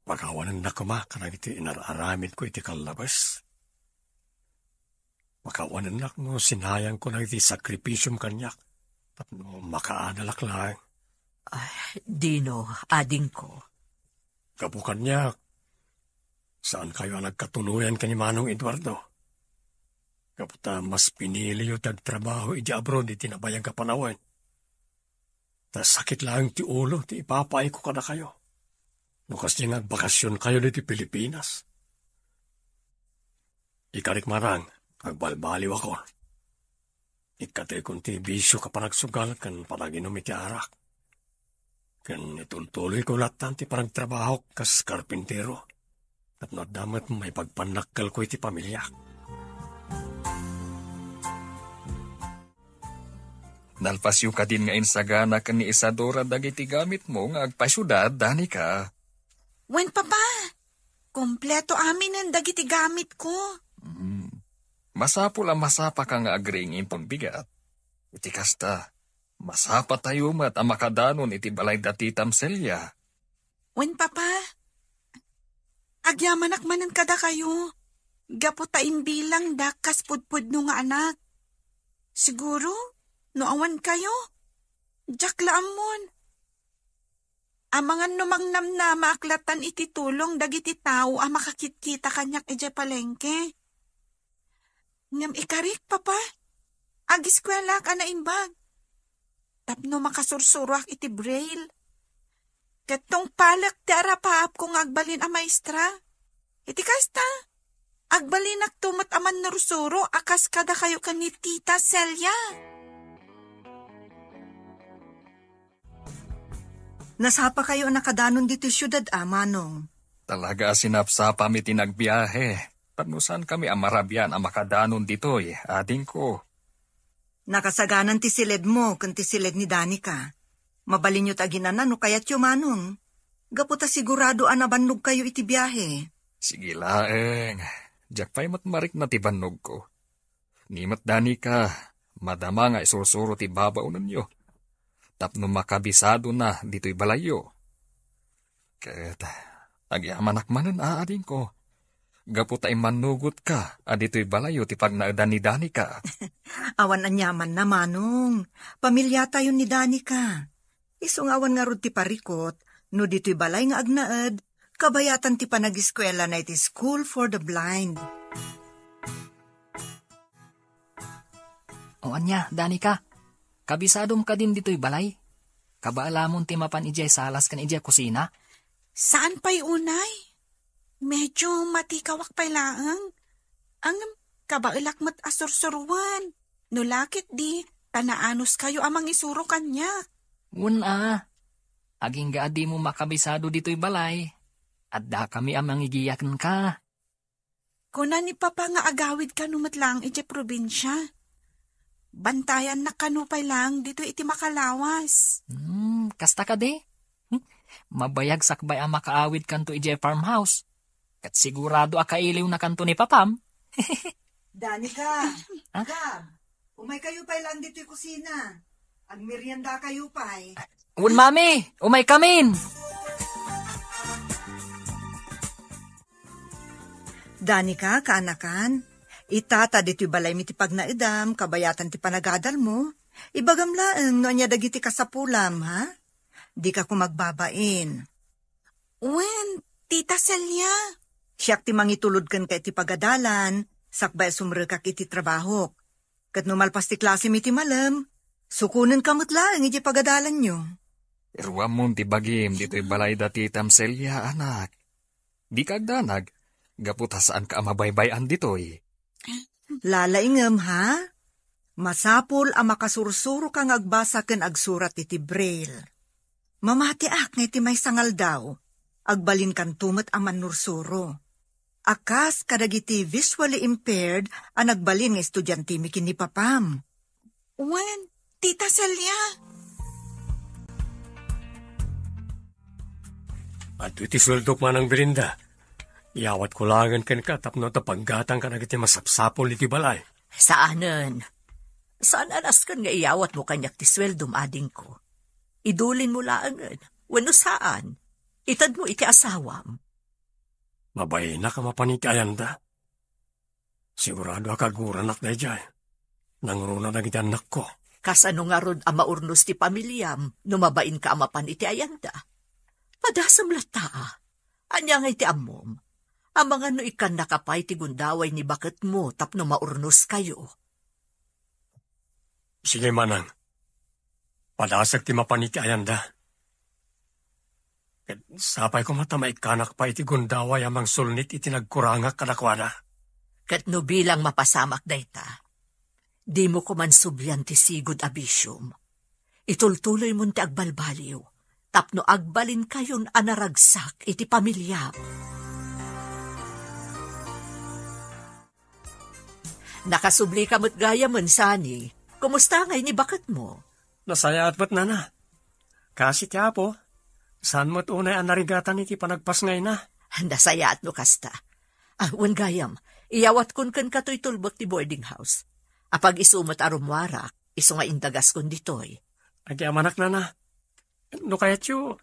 pakawanennak koma kadagiti inar-aramidko iti kallabes. Pakawanennak no sinayangko dagiti sakripisiom kaniak tapno makaadalak laeng. Ay, dino, adingko. Gapu kaniak, saankayo a nagkatuloyan ken ni Manong Eduardo. Gapu ta mas piniliyo ti agtrabaho idiay abroad iti nabayag a panawen. Ta sakit laeng ti ulo ti ipapaayko kadakayo. No kasdiay nga agbakasionkayo ditoy Pilipinas. Ikarik manang, agbalbaliwakon. Ikkatekon ti bisio a panagsugal ken panaginum iti arak. Ken itultuloyko lattan ti panagtrabahok kas karpintero. Tapno adda met maipagpannakkelko iti pamiliak. Nalpasyo kadin nga insagana ken ni Isadora dagiti gamitmo nga agpasiudad, Danica? Wen, Papa. Kompleto aminen dagiti gamitko. Hmm. Masapul a masapaka nga agriing inton bigat. Iti kasta, masapatayo met a makadanon iti balay da Titam Celia. Wen, Papa. Agyamanak manen kadakayo, gapu ta imbilangdak kas pudpudno nga anak. Siguro, no awan kayo, diak la ammon. Amangan no mangnamnamaak lattan iti tulong dagiti tao a makakitkita kaniak idiay palengke. Ngem ikarik, Papa, agiskuelaak a naimbag. Tapno makasursuroak iti braille. Ket tungpalek ti arapaapko nga agbalin a maestra. Iti kasta, agbalinakto met a mannursuro a kas kadakayo ken ni Tita Celia. Nasapakayo a nakadanon ditoy siudad a, Manong? Talaga a sinapsapami ti nagbiahe. Tapno saankami a marabian a makadanon ditoy, adingko. Nakasaganan ti siledmo ken ti siled ni Danica. Mabalinyo ti aginana no kayatyo, Manong. Gapu ta sigurado a nabannogkayo iti biahe. Sige laeng. Diak pay met marikna ti bannogko. Ni met Danica, madama nga isursuro ti babaonenyo. Tapno makabisadona ditoy balayyo. Ket agyamanak manen a adingko, gapu ta immannugotka a ditoy balayyo ti pagnaedan ni Danica. Awan aniamanna, Manong. Pamiliatayon ni Danica. Isu nga awan ngarud ti parikut, no ditoy balay nga agnaed, kabayatan ti panageskuelana iti School for the Blind. O ania, Danica? Kabisadom kadin ditoy balay? Kabaelamon ti mapan idiay salas ken idiay kusina? Saan pay unay? Medyo matikawak pay laeng. Ngem kabaelak met a sursuroen. No la ketdi, ta naanuskayo a mangisuro kaniak. Wen a, agingga a dimo makabisado ditoy balay. Addakami a mangigiya kenka. Kuna ni Papa nga agawid kano met laeng idiay probinsia. Bantayannak kano pay laeng ditoy iti makalawas. Hmm, kasta kadi? Hmm, mabayag sakbay a makaawid kanto idiay farmhouse. Ket sigurado a kailiwna kanto ni Papam. Danica, ah? Gab, umaykayo pay laeng ditoy kusina. Agmeriendakayo pay. Wen, Mami, umaykamin. Danica, kaanakan, ita ta ditoy balaymi ti pagnaedam, kabayatan ti panagadalmo. Ibagam laeng no ania dagiti kasapulam, ha? Dika koma agbabain. Wen, Tita Celia. Siak ti mangitulod kenka iti pagadalan, sakbay a sumrekak iti trabahok. Ket no malpas ti klasem iti malem, sukonenka met laeng idiay pagadalanyo. Iruammon ti bagim ditoy balay da Titam Celia, anak. Dika agdanag, gapu ta saanka a mabaybay-an ditoy. Lalaingem, ha? Masapul a makasursuroka nga agbasa ken agsurat iti braille. Mamatiak nga iti maysa nga aldaw, agbalinkanto met a mannursuro. A kas kadagiti visually impaired a nagbalin nga estudiantemi ken ni Papam. Wen, Tita Celia. Adtoy ti sueldok, Manang Belinda. Iyawatko laengen kenka tapno adda paggatang kadagiti masapsapul iti balay. Saanen. Saan a nasken nga iyawatmo kaniak ti sueldom, adingko. Idulinmo laengen, wenno saan. Itedmo iti asawam. Mabainak a mapan iti ayanda. Sigurado a kaguranak daydiay. Nangruna dagiti annakko. Kasano ngarud a maurnos ti pamiliam no mabainka a mapan iti ayanda? Padasem latta a. Ania nga iti ammom? Amangan no ikkannaka pay ti gundaway ni baketmo tapno maurnoskayo. Sige, Manang. Padasek ti mapan iti ayanda. Ket sapay koma ta maikkanak pay iti gundaway a mangsulnit iti nagkurangak kadakuada. Ket no bilang mapasamak dayta, dimo koman sublian ti sigud a bisiom. Itultuloymon ti agbalbaliw, tapno agbalinkayon a naragsak iti pamiliam. Nakasublika met gayamen, Sunny. Kumusta ngay ni baketmo? Nasayaat met, Nana. Kaasi ti Apo, saan met unay a narigatan iti panagpasngayna. Nasayaat no kasta. Ah, wen gayam, iyawatkon kenka toy tulbek ti boarding house. Apag-isu met a rummuarak, isu nga indagaskon ditoy. Agyamanak, Nana. No kayatyo,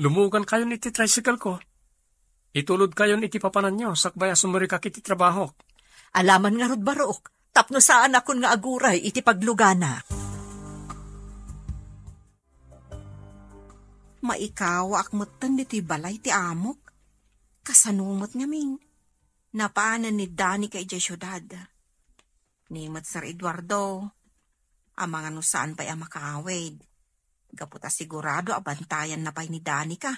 lumugankayon iti tricycle ko. Itulodkayon iti papananyo sakbay a sumrekak iti trabahok. Alaman ngarud, barok, tapno saanakon nga aguray iti pagluganak. Maikawaak metten ditoy balay ti amok. Kasano met ngamin? Napanen ni Danica idiay siudad. Ni met Sir Eduardo, amangan no saan pay a makaawid. Gapu ta sigurado a bantayanna pay ni Danica.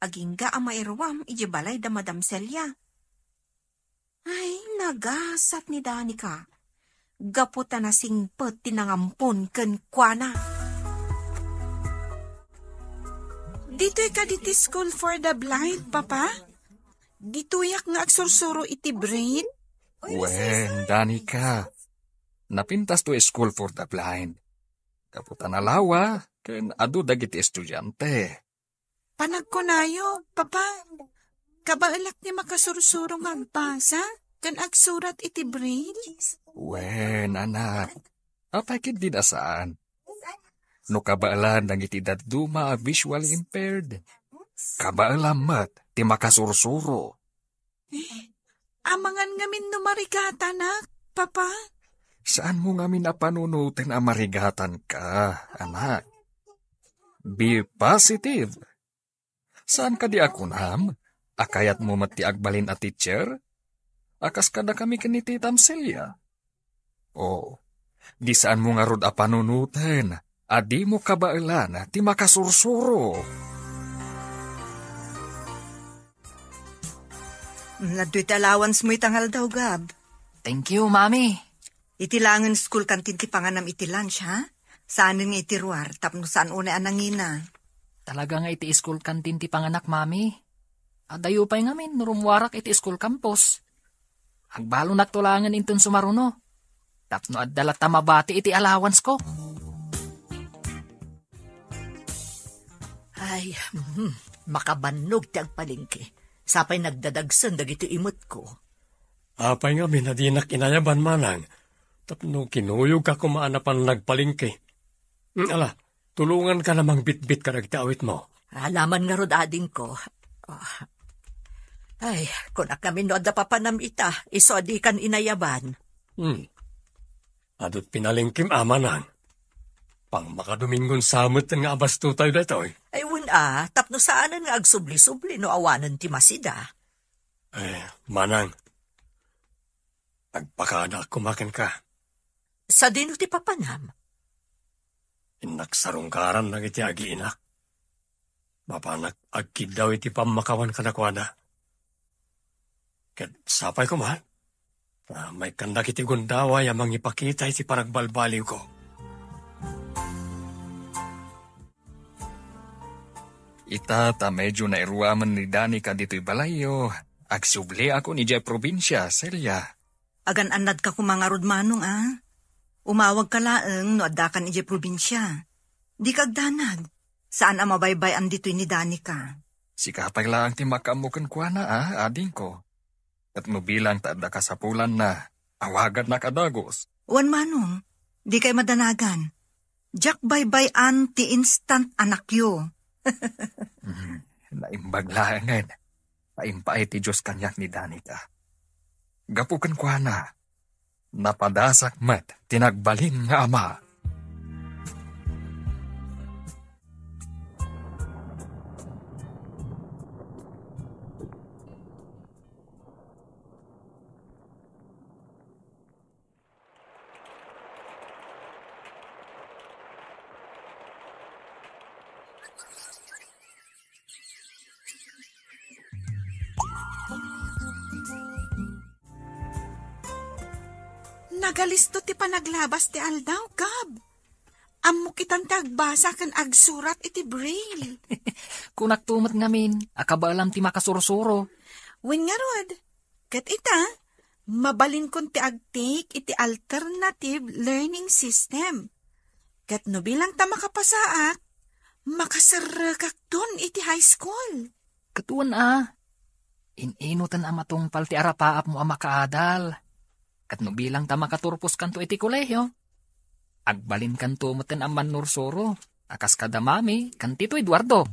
Agingga a mairuam idiay balay da Madam Celia. Ay, nagasat ni Danica. Gapu ta nasingpet ti nangampon kenkuana. Ditoy kadi ti School for the Blind, Papa? Ditoyak nga agsursuro iti braille? Wen, Danica. Napintas to School for the Blind. Gapu ta nalawa, ken adu dagiti estudiante. Panagkunayo, Papa, kabaelak ti makasursuro nga agbasa ken agsurat iti braille? Wen, anak. Apay ketdi a saan? No kabaelan dagiti dadduma a visually impaired, Kabaelam met ti makasursuro. Eh, amangan ngamin no marigatanak, Papa? Saanmo ngamin a panunoten a marigatanka, anak. Be positive. Saan kadi a kunam a kayatmo met ti agbalin a teacher? A kas kadakami ken ni Titam Celia? O, di saanmo ngarud a panunoten a dimo kabaelan ti makasursuro. Nadtoy ti allowance mo ita nga aldaw, Gab. Thank you, Mami. Iti laengen school canteen ti panganam iti lunch, ha? Saanen nga iti ruar, tapno saan unay a nangina. Talaga nga iti school canteen ti panganak, Mami. Adayo pay ngamin no rummuarak iti school campus. Agbalonakto laengen inton sumaruno. Tapno adda latta mabati iti allowance ko. Ay, mhm, makabannog ti agpalengke. Sapay nagdadagsen dagiti imetko. Apay ngamin a dinak inayaban, manang? Tapno kinuyogka koma a napan nagpalengke. Mm, ala, tulonganka la mangbitbit kadagiti awitmo. Alaman ngarud, adingko. Ah. Ay, kunak ngamin no adda papanam ita, isu a dikan inayaban. Hmm. Adu't pinalengkem, manang. Pangmakadomingon sa met nga abastotayo daytoy. Ay, wen a, tapno saanen nga agsubli-subli no awanen ti masida. Eh, manang, agpakadaak koma kenka. Sadino ti papanam? Innak sarungkaran dagiti agiinak. Mapanak agkiddaw iti pammakawan kadakuada. Ket sapay koma, ta maikkandak iti gundaway a mangipakita iti panagbalbaliwko. Ita ta medyo nairuamen ni Danica ditoy balayyo, agsubliakon idiay probinsia, Celia. Agan-annadka koma ngarud, manong, a? Umawagka laeng no addakan idiay probinsia. Dika agdanag. Saan a mabaybay-an ditoy ni Danica. Sika pay laeng ti makaammo kenkuana, a, adingko. Ket no bilang ta adda kasapulanna, awagannak a dagus. Wen, manong, dikay madanagan. Diak baybay-an ti instant anakyo. Hmm, naimbag laengen. Paimpaay ti Dios kaniak ni Danica. Gapu kenkuana, napadasak met ti nagbalin nga ama. Nagalisto ti panaglabas ti aldaw, Gab. Ammok itan ti agbasa ken agsurat iti braille. Kunakto met ngamin, a kabaelam ti makasursuro. Wen ngarud, ket ita, mabalinkon ti agtake iti alternative learning system. Ket no bilang ta makapasaak, makaserrekakton iti high school. Ket wen a, in-inoten a matungpal ti arapaapmo a makaadal. Ket no bilang ta makaturposkanto iti kolehio, agbalinkanto metten a mannursuro, a kas kada Mami ken Tito Eduardo.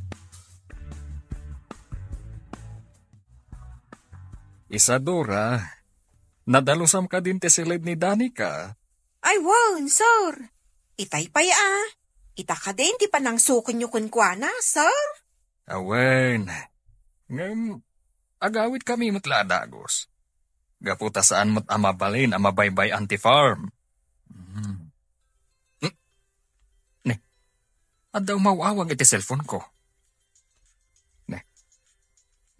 Isadora, nadalusam kadin ti siled ni Danica? Ay, wen, sir. Itay pay a. Ita kadin ti panangsukenyo kenkuana, sir? Awen. Ngem, agawidkami met la a dagus. Gapu ta saan met a mabalin a mabaybay-an ti farm. Hmm. Hmm. Ne, adda umaw-awag iti cellphone ko. Ne,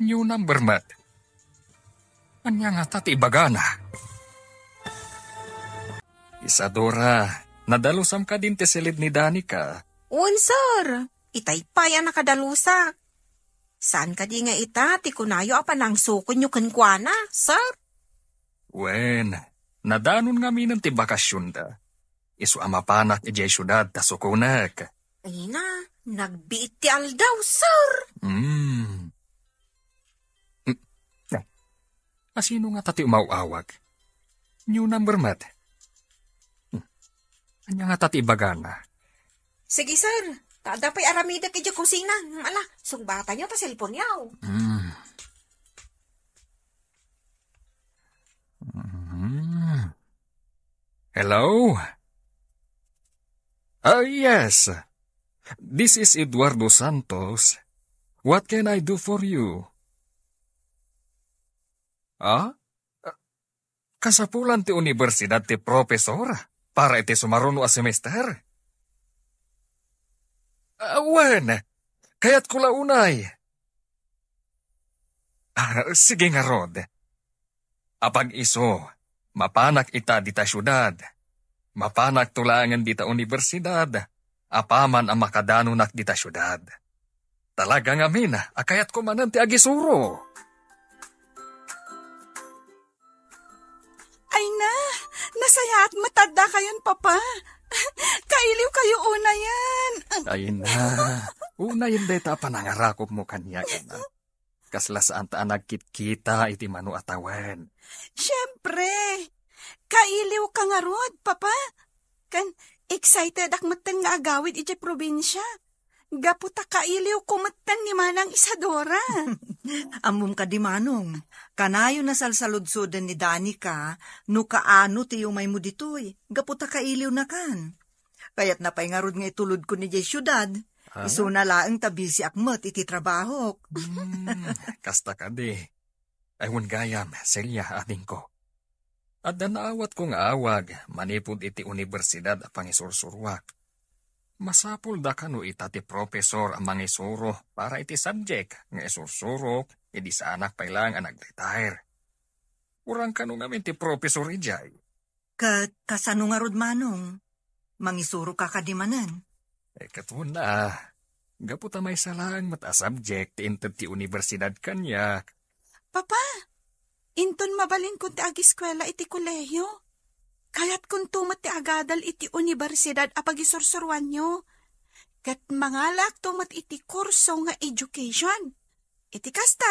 new number met. Ania ngata ti ibagana? Isadora, nadalusam kadin ti siled ni Danica? Wen, sir. Itay pay a nakadalusak. Saan kadi nga ita ti kunayo a panangsukenyo kenkuana, sir? Wen, nadanon ngaminen ti bakasionda. Isu a mapanak idiay siudad ta sukonek. Ay na, nagbiit ti aldaw, sir. Hmm. Hmm. Eh, asino ngata ti umaw-awag? New number met. Hmm. Ania ngata ti ibagana? Sige, sir. Ta adda pay aramidek idiay kusina. Ala, sungbatayo ta cellphone-yo. Mm. Mm. Hello? Ah, yes. This is Eduardo Santos. What can I do for you? Ah? Kasapulan ti universidad ti profesor para iti sumaruno a semester? Ah, wen, kayatko la unay. Ah, sige ngarud. Apag isu, mapanak ita dita siudad. Mapanakto laengen dita universidad, apaman a makadanonak dita siudad. Talaga ngamin a kayatko manen ti agisuro. Ay na, nasayaat met ta addakayon, Papa. Kailiwkayo unayen. Ay na, unayen dayta a panangarakupmo kaniak, anak. Kasla saanta a nagkitkita iti mano a tawen. Siempre, kailiwka ngarud, Papa. Ken excited-ak metten nga agawid idiay probinsia. Gapu ta kailiwko metten ni Manang Isadora. Ammom kadi, Manong, kanayon a salsaludsoden ni Danica no kaano ti umaymo ditoy, gapu ta kailiwnakan. Kayatna pay ngarud nga itulodkon idiay siudad. Ah? Isuna laeng ta bisiak met iti trabahok. Hmm, kasta kadi. Ay, wen gayam, Celia, adingko. Adda naawatko nga awag manipud iti universidad a pangisursuroak. Masapulda kano ita ti profesor a mangisuro para iti subject nga isursurok idi saanak pay laeng a nag-retire. Uray kano ngamin ti profesor idiay. Ket kasano ngarud, Manong? Mangisuroka kadi manen? Eh, ket wen a, gapu ta maysa laeng met a subject ti inted ti universidad kaniak. Papa, inton mabalinkon ti agiskuela iti kolehiyo, kayatkonto met ti agadal iti universidad a pagisursuroanyo. Ket mangalaakto met iti kurso nga education. Iti kasta,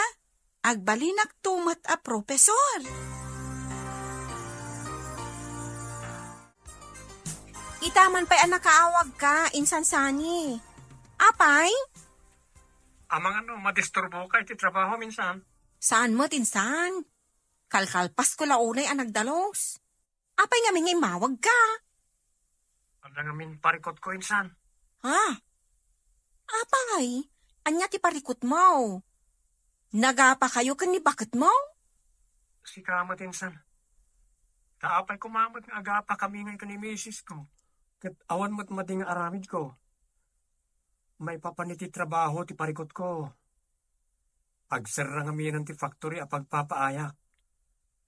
agbalinakto met a profesor. Ita man pay a nakaawagka, insan sani. Apay? Amangan no madisturboka iti trabaho, insan. Saan met, insan. Kalkalpasko la unay a nagdalus. Apay ngamin nga immawagka? Adda ngamin parikutko, insan. Ha? Apay? Ania ti parikutmo? Nagapakayo ken ni baketmo? Sika met, insan. Ta apay koma met nga agapakami ngay ken ni misisko? Ket awan met madi nga aramidko. Maipapan iti trabaho ti parikutko. Agserra ngamin ti factory a pagpapaayak.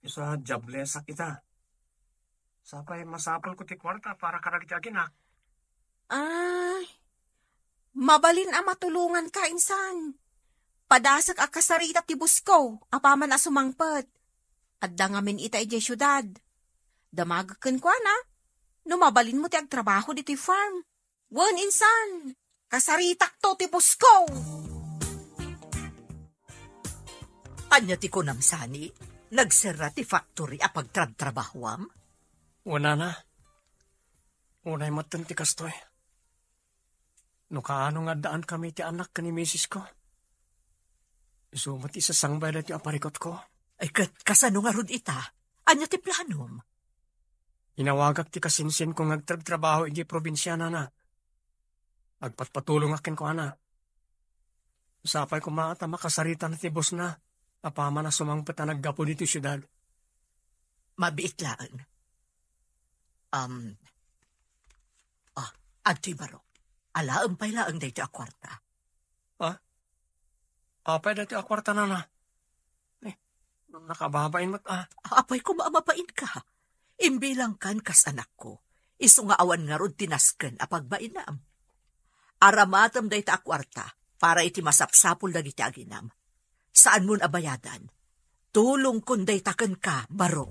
Isu a joblesak ita. Sapay masapulko ti kuarta para kadagiti aginak. Ay, mabalin a matulonganka, insan. Padasek a kasarita ti bosko, apaman a sumangpet. Adda ngamin ita idiay siudad. Damagek kenkuana, no mabalinmo ti agtrabaho ditoy farm. Wen, insan, kasaritakto ti bosko. Ania ti kunam, sani? Nagserra ti factory a pagtrabtrabahoam? Wen, nana. Unay metten ti kastoy. No kaano nga addaan kami ti anak ken ni misisko, isu met ti sasangbay daytoy a parikutko. Ay, ket kasano ngarud ita? Ania ti planom? Inawagak ti kasinsinko nga agtrabtrabaho idiay probinsia, nana. Agpatpatulongak kenkuana. Sapay koma ta makasaritana ti bosna, apaman a sumangpet a naggapu ditoy siudad. Mabiit laeng. Um, ah, adtoy baro. Alaem pay laeng daytoy a kuarta. Ha? Apay daytoy a kuarta, nana? Eh, nakababain met, ah. Apay koma a mabainka. Imbilangkan kas anakko. Isu nga awan ngarud ti nasken a pagbainam. Aramatem dayta a kuarta para iti masapsapul dagiti aginam. Saanmon a bayadan. Tulongkon dayta kenka, baro.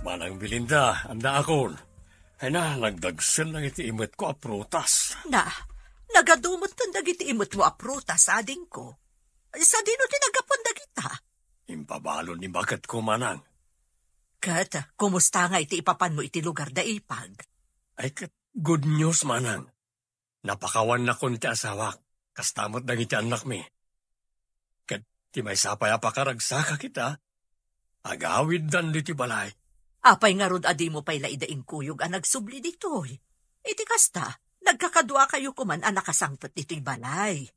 Manang Belinda, annaakon. Ay na, nagdagsen dagiti imetko a prutas. Na, nagadu metten dagiti imetmo a prutas, adingko. Sadino ti naggapuan dagita? Impabalon ni baketko, manang. Ket, kumusta nga iti ipapanmo iti lugar da Ipag? Ay, ket good news, manang. Napakawannakon ti asawak, kasta met dagiti annakmi. Ket ti maysa pay a pakaragsakak ita, agawiddan ditoy balay. Apay ngarud a dimo pay la ida inkuyog a nagsubli ditoy? Iti kasta, nagkakaduakayo koman a nakasangpet ditoy balay.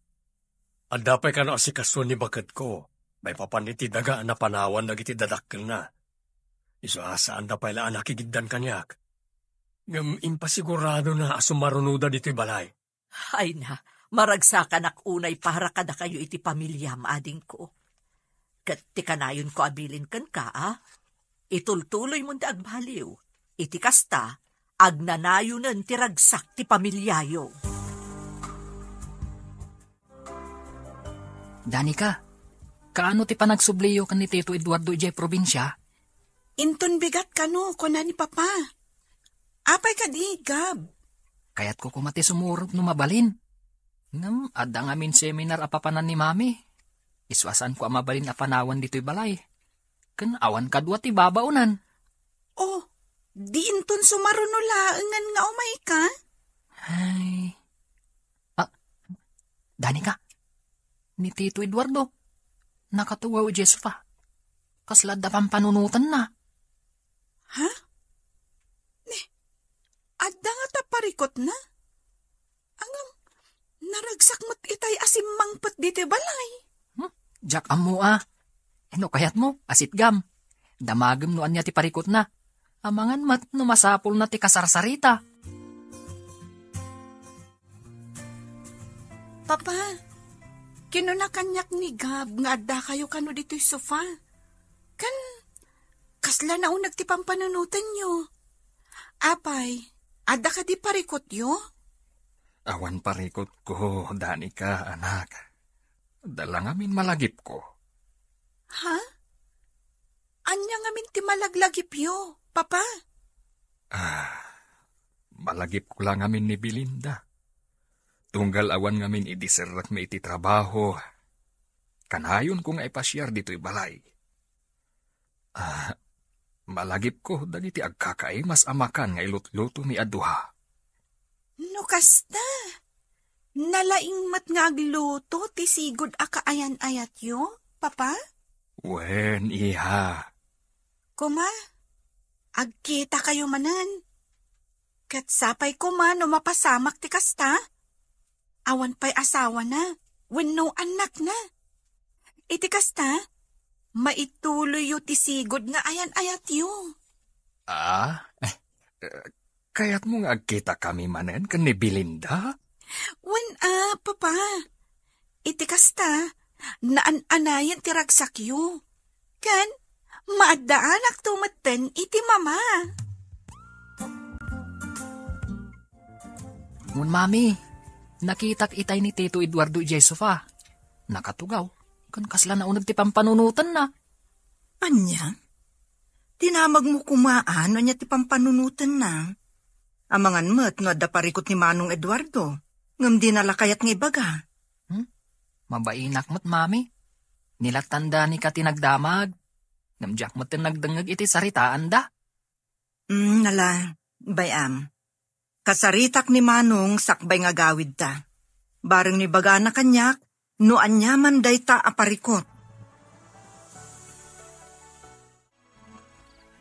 Adda pay kano asikaso ni baketko, maipapan iti daga a napanawan dagiti dadakkelna. Isu a saanda pay la a nakigiddan kaniak. Ngem impasiguradona a sumarunoda ditoy balay. Ay na, maragsakanak unay para kadakayo iti pamiliam, adingko. Ket ti kanayonko a bilin kenka, a, itultuloymon ti agbaliw. Iti kasta, agnanayonen ti ragsak ti pamiliayo. Danica, kaano ti panagsubliyo ken ni Tito Eduardo idiay probinsia? Inton bigat kano, kuna ni Papa. Apay kadi, Gab? Kayatko koma ti sumurot no mabalin. Ngem adda ngamin seminar a papanan ni Mami. Isu a saanko a mabalin a panawan ditoy balay. Ken awan kadua ti babaonan. Oh, di inton sumaruno laengen nga umayka? Ay. Ah, Danica, ni Tito Eduardo, nakatugaw idiay sofa. Kasla adda pampanunotenna. Ha? Ni, adda ngata parikutna? Ngem, naragsak met itay a simmangpet ditoy balay. Hmm? Diak ammo a. No kayatmo, asitgam. Damagem no ania ti parikutna. Amangan met no masapulna ti kasarsarita. Papa, kinuna kaniak ni Gab nga addakayo kano ditoy sofa. Ken, kasla nauneg ti pampanunotenyo. Apay, adda kadi parikutyo? Awan parikutko, Danica, anak. Adda la ngamin malagipko. Ha? Ania ngamin ti malaglagipyo, Papa? Ah, malagipko la ngamin ni Belinda. Tunggal awan ngamin idi serrekmi iti trabaho, kanayonko nga ipasiar ditoy balay. Ah, malagipko dagiti agkakaimas a makan nga ilutlutomi a duha. No kasta, nalaing met nga agluto ti sigud a kaayan-ayatyo, Papa? Wen, iha. Koma, agkitakayo manen. Ket sapay koma no mapasamak ti kasta. Awan pay asawana wenno annakna. Iti kasta, maituloyyo ti sigud nga ayan-ayatyo. Ah? Eh, kayatmo nga agkitakami manen ken ni Belinda? Wen a, Papa. Iti kasta, naan-anayen ti ragsakyo. Ken, maaddaanakto metten iti Mama. Ngem, Mami, nakitak itay ni Tito Eduardo idiay sofa. Nakatugaw, ken kasla nauneg ti pampanunotenna. Ania? Dinamagmo koma a no ania ti pampanunotenna. Amangan met no adda parikut ni Manong Eduardo, ngem dina la kayat nga ibaga. Hmm? Mabainak met, Mami. Ni la Danica ti nagdamag. Ngem diak met nagdengngeg iti saritaanda. Mm, nala, bay-am. Kasaritak ni Manong sakbay nga agawidta. Bareng no ibagana kaniak, no aniaman dayta a parikut.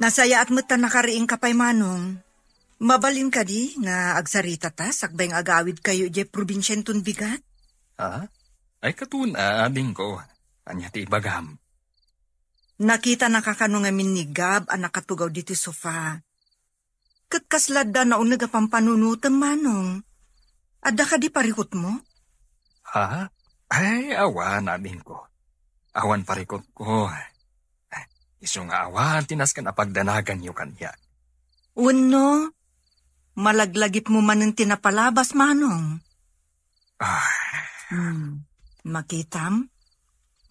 Nasayaat met ta nakariingka pay, Manong. Mabalin kadi nga agsaritata sakbay nga agawidkayo idiay probinsia inton bigat? Ah? Ay, katon, a, adingko. Ania ti ibagam? Nakitanaka kano ngamin ni Gab a nakatugaw ditoy sofa. Ket kasla adda nauneg a pampanunotem, Manong. Adda kadi parikutmo? Ha? Ay, awan, adingko. Awan parikutko. Isu nga awan ti nasken a pagdanaganyo kaniak. Wenno, malaglagipmo manen ti napalabas, Manong. Ah. Hmm. Makitam?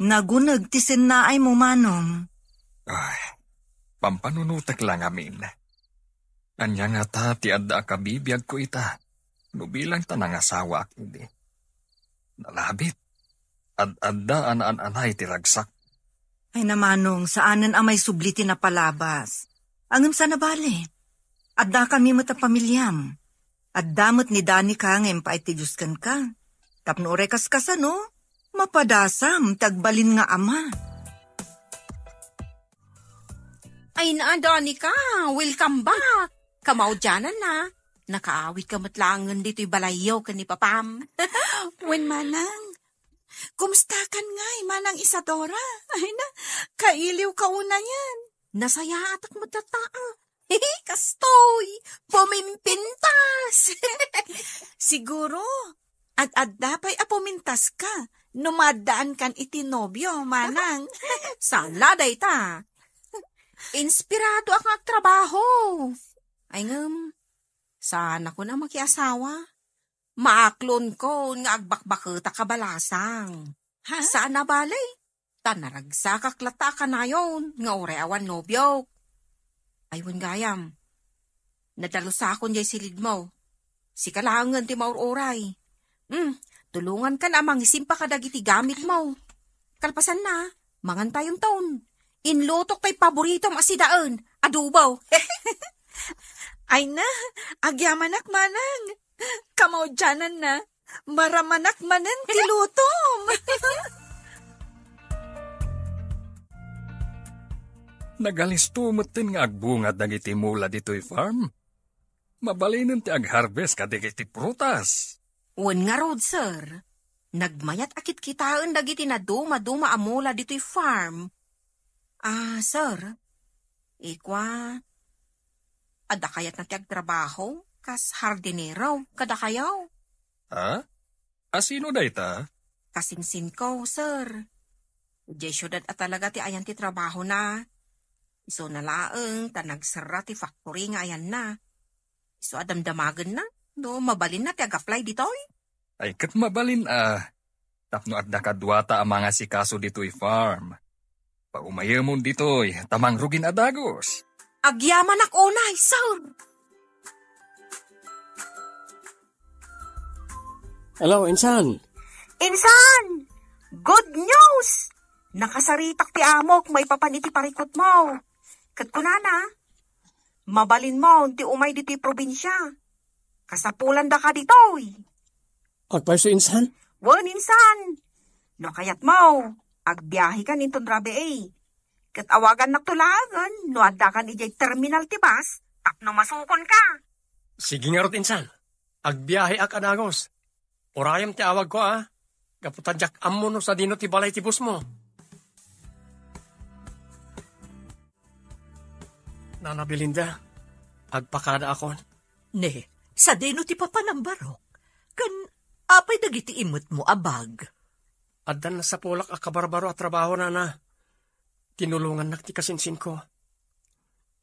Naguneg ti sennaaymo, Manong. Ay, pampanunotek la ngamin. Ania ngata ti adda a kabibiagko ita, no bilang ta nangasawaak idi? Nalabit. Ad-adda a naan-anay ti ragsak. Ay na, Manong, saanen a maisubli ti napalabas. Ngem saan a bale. Addakami met a pamiliam. Adda met ni Danica nga impaay ti Dios kenka. Tapno uray kaskasano, mapadasam ti agbalin nga ama. Ay na, Danica, welcome back. Kamaudiananna, nakaawidka met laengen ditoy balayyo ken ni papam. Wen, manang. Kumustakan ngay, Manang Isadora? Ay na, kailiwka unayen. Nasayaatak met latta. Kastoy, pumimpintas. Siguro, ad-adda pay a pumintaska no maaddaankan iti nobio, manang. Saan la dayta. Inspiradoak nga agtrabaho. Ay ngem, saanakon a makiasawa. Maaklonkon nga agbakbaketak a balasang. Ha? Saan a bale, ta naragsakak latta a kanayon nga uray awan nobiok. Ay, wen gayam, nadalusakon jay silidmo. Sika laengen ti maur-uray. Hmm, tulongankan a mangisimpa kadagiti gamitmo. Kalpasanna, mangantayonton. Inlutok tay paboritom a sidaen, adobo. Ay na, agyamanak, manang. Kamaudiananna, maramanak manen ti lutom. Nagalisto metten nga agbunga dagiti mula ditoy farm. Mabalinen ti agharvest kadagiti prutas. Wen ngarud, sir. Nagmayat a kitkitaen dagiti nadumaduma a mula ditoy farm. Ah, sir. Ikua, adda kayatna ti agtrabaho kas hardinero kadakayo? Ha? Asino dayta? Kasinsinko, sir. Idiay siudad a talaga ti ayan ti trabahona. Isuna laeng ta nagserra ti factory nga ayanna. Isu a damdamagenna no mabalinna ti ag-apply ditoy. Ay, ket mabalin a, tapno adda kaduata a mangasikaso ditoy farm. Paumayemon ditoy, ta mangrugin a dagus. Agyamanak unay, sir. Hello, insan. Insan! Good news! Nakasaritak ti amok maipapan iti parikutmo. Ket kunana, mabalinmon ti umay ditoy probinsia. Kasapulandaka ditoy. Agpayso, insan? Wen, insan. No kayatmo, agbiahekan inton rabii. Ket awagannakto laengen no addakan idiay terminal ti bus tapno masukonka. Sige ngarud, insan. Agbiaheak a dagus. Urayem ti awagko, a. Gapu ta diak ammo no sadino ti balay ti busmo. Nana Belinda, agpakadaakon. Ne, sadino ti papanam, Barok? Ken apay dagiti imetmo a bag? Addan nasapulak a kabarbaro a trabaho, nana. Tinulongannak ti kasinsinko.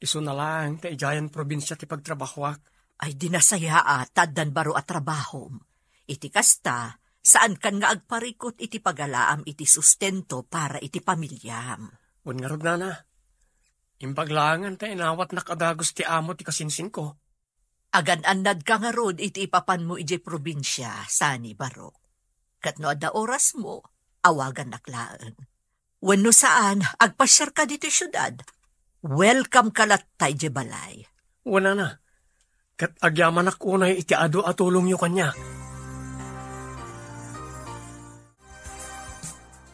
Isuna laeng ta idiayen probinsia ti pagtrabahoak. Ay, di nasayaat ta addan baro a trabahom. Iti kasta, saankan nga agparikut iti pagalaam iti sustento para iti pamiliam. Wen ngarud, nana, imbag laengen ta inawatnak a dagus ti amo ti kasinsinko. Agan-annadka ngarud iti ipapanmo idiay probinsia, sani, Barok. Ket no adda orasmo, awagannak laeng. Wenno saan, agpasiarka ditoy siudad. Welcome ka latta idiay balay. Wen, nana, ket agyamanak unay iti adu a tulongyo kaniak.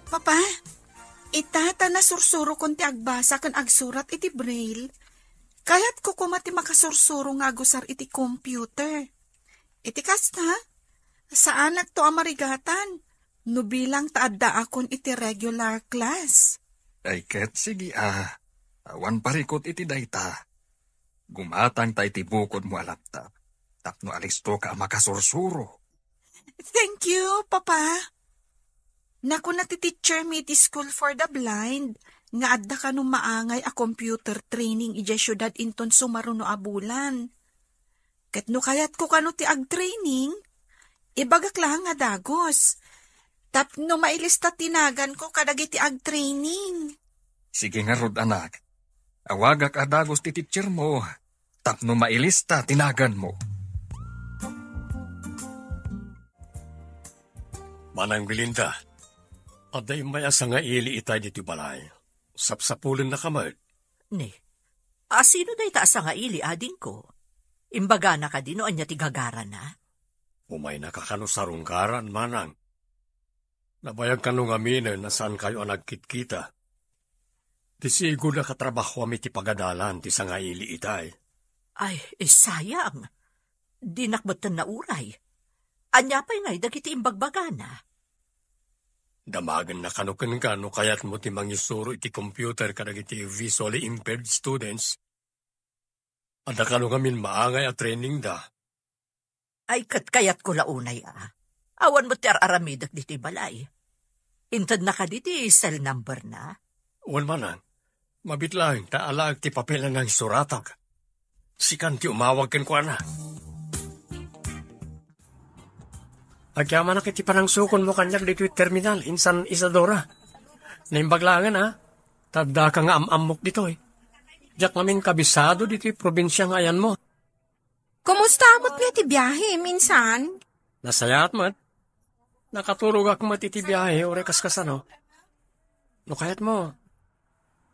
Papa, ita ta nasursurokon ti agbasa ken agsurat iti braille. Kayatko koma ti makasursuro nga agusar iti computer. Iti kasta, saanakto a marigatan no bilang ta addaakon iti regular class. Ay ket, sige a, awan parikut iti dayta. Gumatangta iti bukodmo a laptop tapno alistoka a makasursuro. Thank you, Papa. Nakuna ti teacher mi iti School for the Blind nga adda kano maangay a computer training idiay siudad inton sumaruno a bulan. Ket no kayatko kano ti agtraining, ibagak laeng a dagus. Tapno mailista ti naganko kadagiti agtraining. Sige ngarud, anak. Awagak a dagus ti teacher mo tapno mailista ti naganmo. Manang Belinda, adda immay a sangaili itay ditoy balay. Sapsapulennaka met. Ne, asino dayta a sangaili, adingko? Imbagana kadi no ania ti gagarana? Umaynaka kano sarungkaran, manang. Nabayag kano ngaminen a saankayo a nagkitkita. Ti sigud a katrabahoam iti pagadalan ti sangaili itay. Ay, eh, sayang. Dinak metten nauray. Ania pay ngay dagiti imbagbagana? Damagenna kano kenka no kayatmo ti mangisuro iti computer kadagiti visually impaired students. Adda kano ngamin maangay a training da. Ay, ket kayatko la unay a. Awan met ti ar-aramidek ditoy balay. Intedna kadi ti cell number na? Wen manang. Mabit laeng ta alaek ti papel a nangsuratak. Sikan ti umawag kenkuana. Agyamanak iti panangsukonmo kaniak ditoy terminal, insan Isadora. Naimbag laengen, a. Ta addaka nga am-ammok ditoy. Diak ngamin kabisado ditoy probinsia nga ayanmo. Kumusta met nga ti biahem, insan? Nasayaat met. Nakaturogak met iti biahe, uray kaskasano. No kayatmo,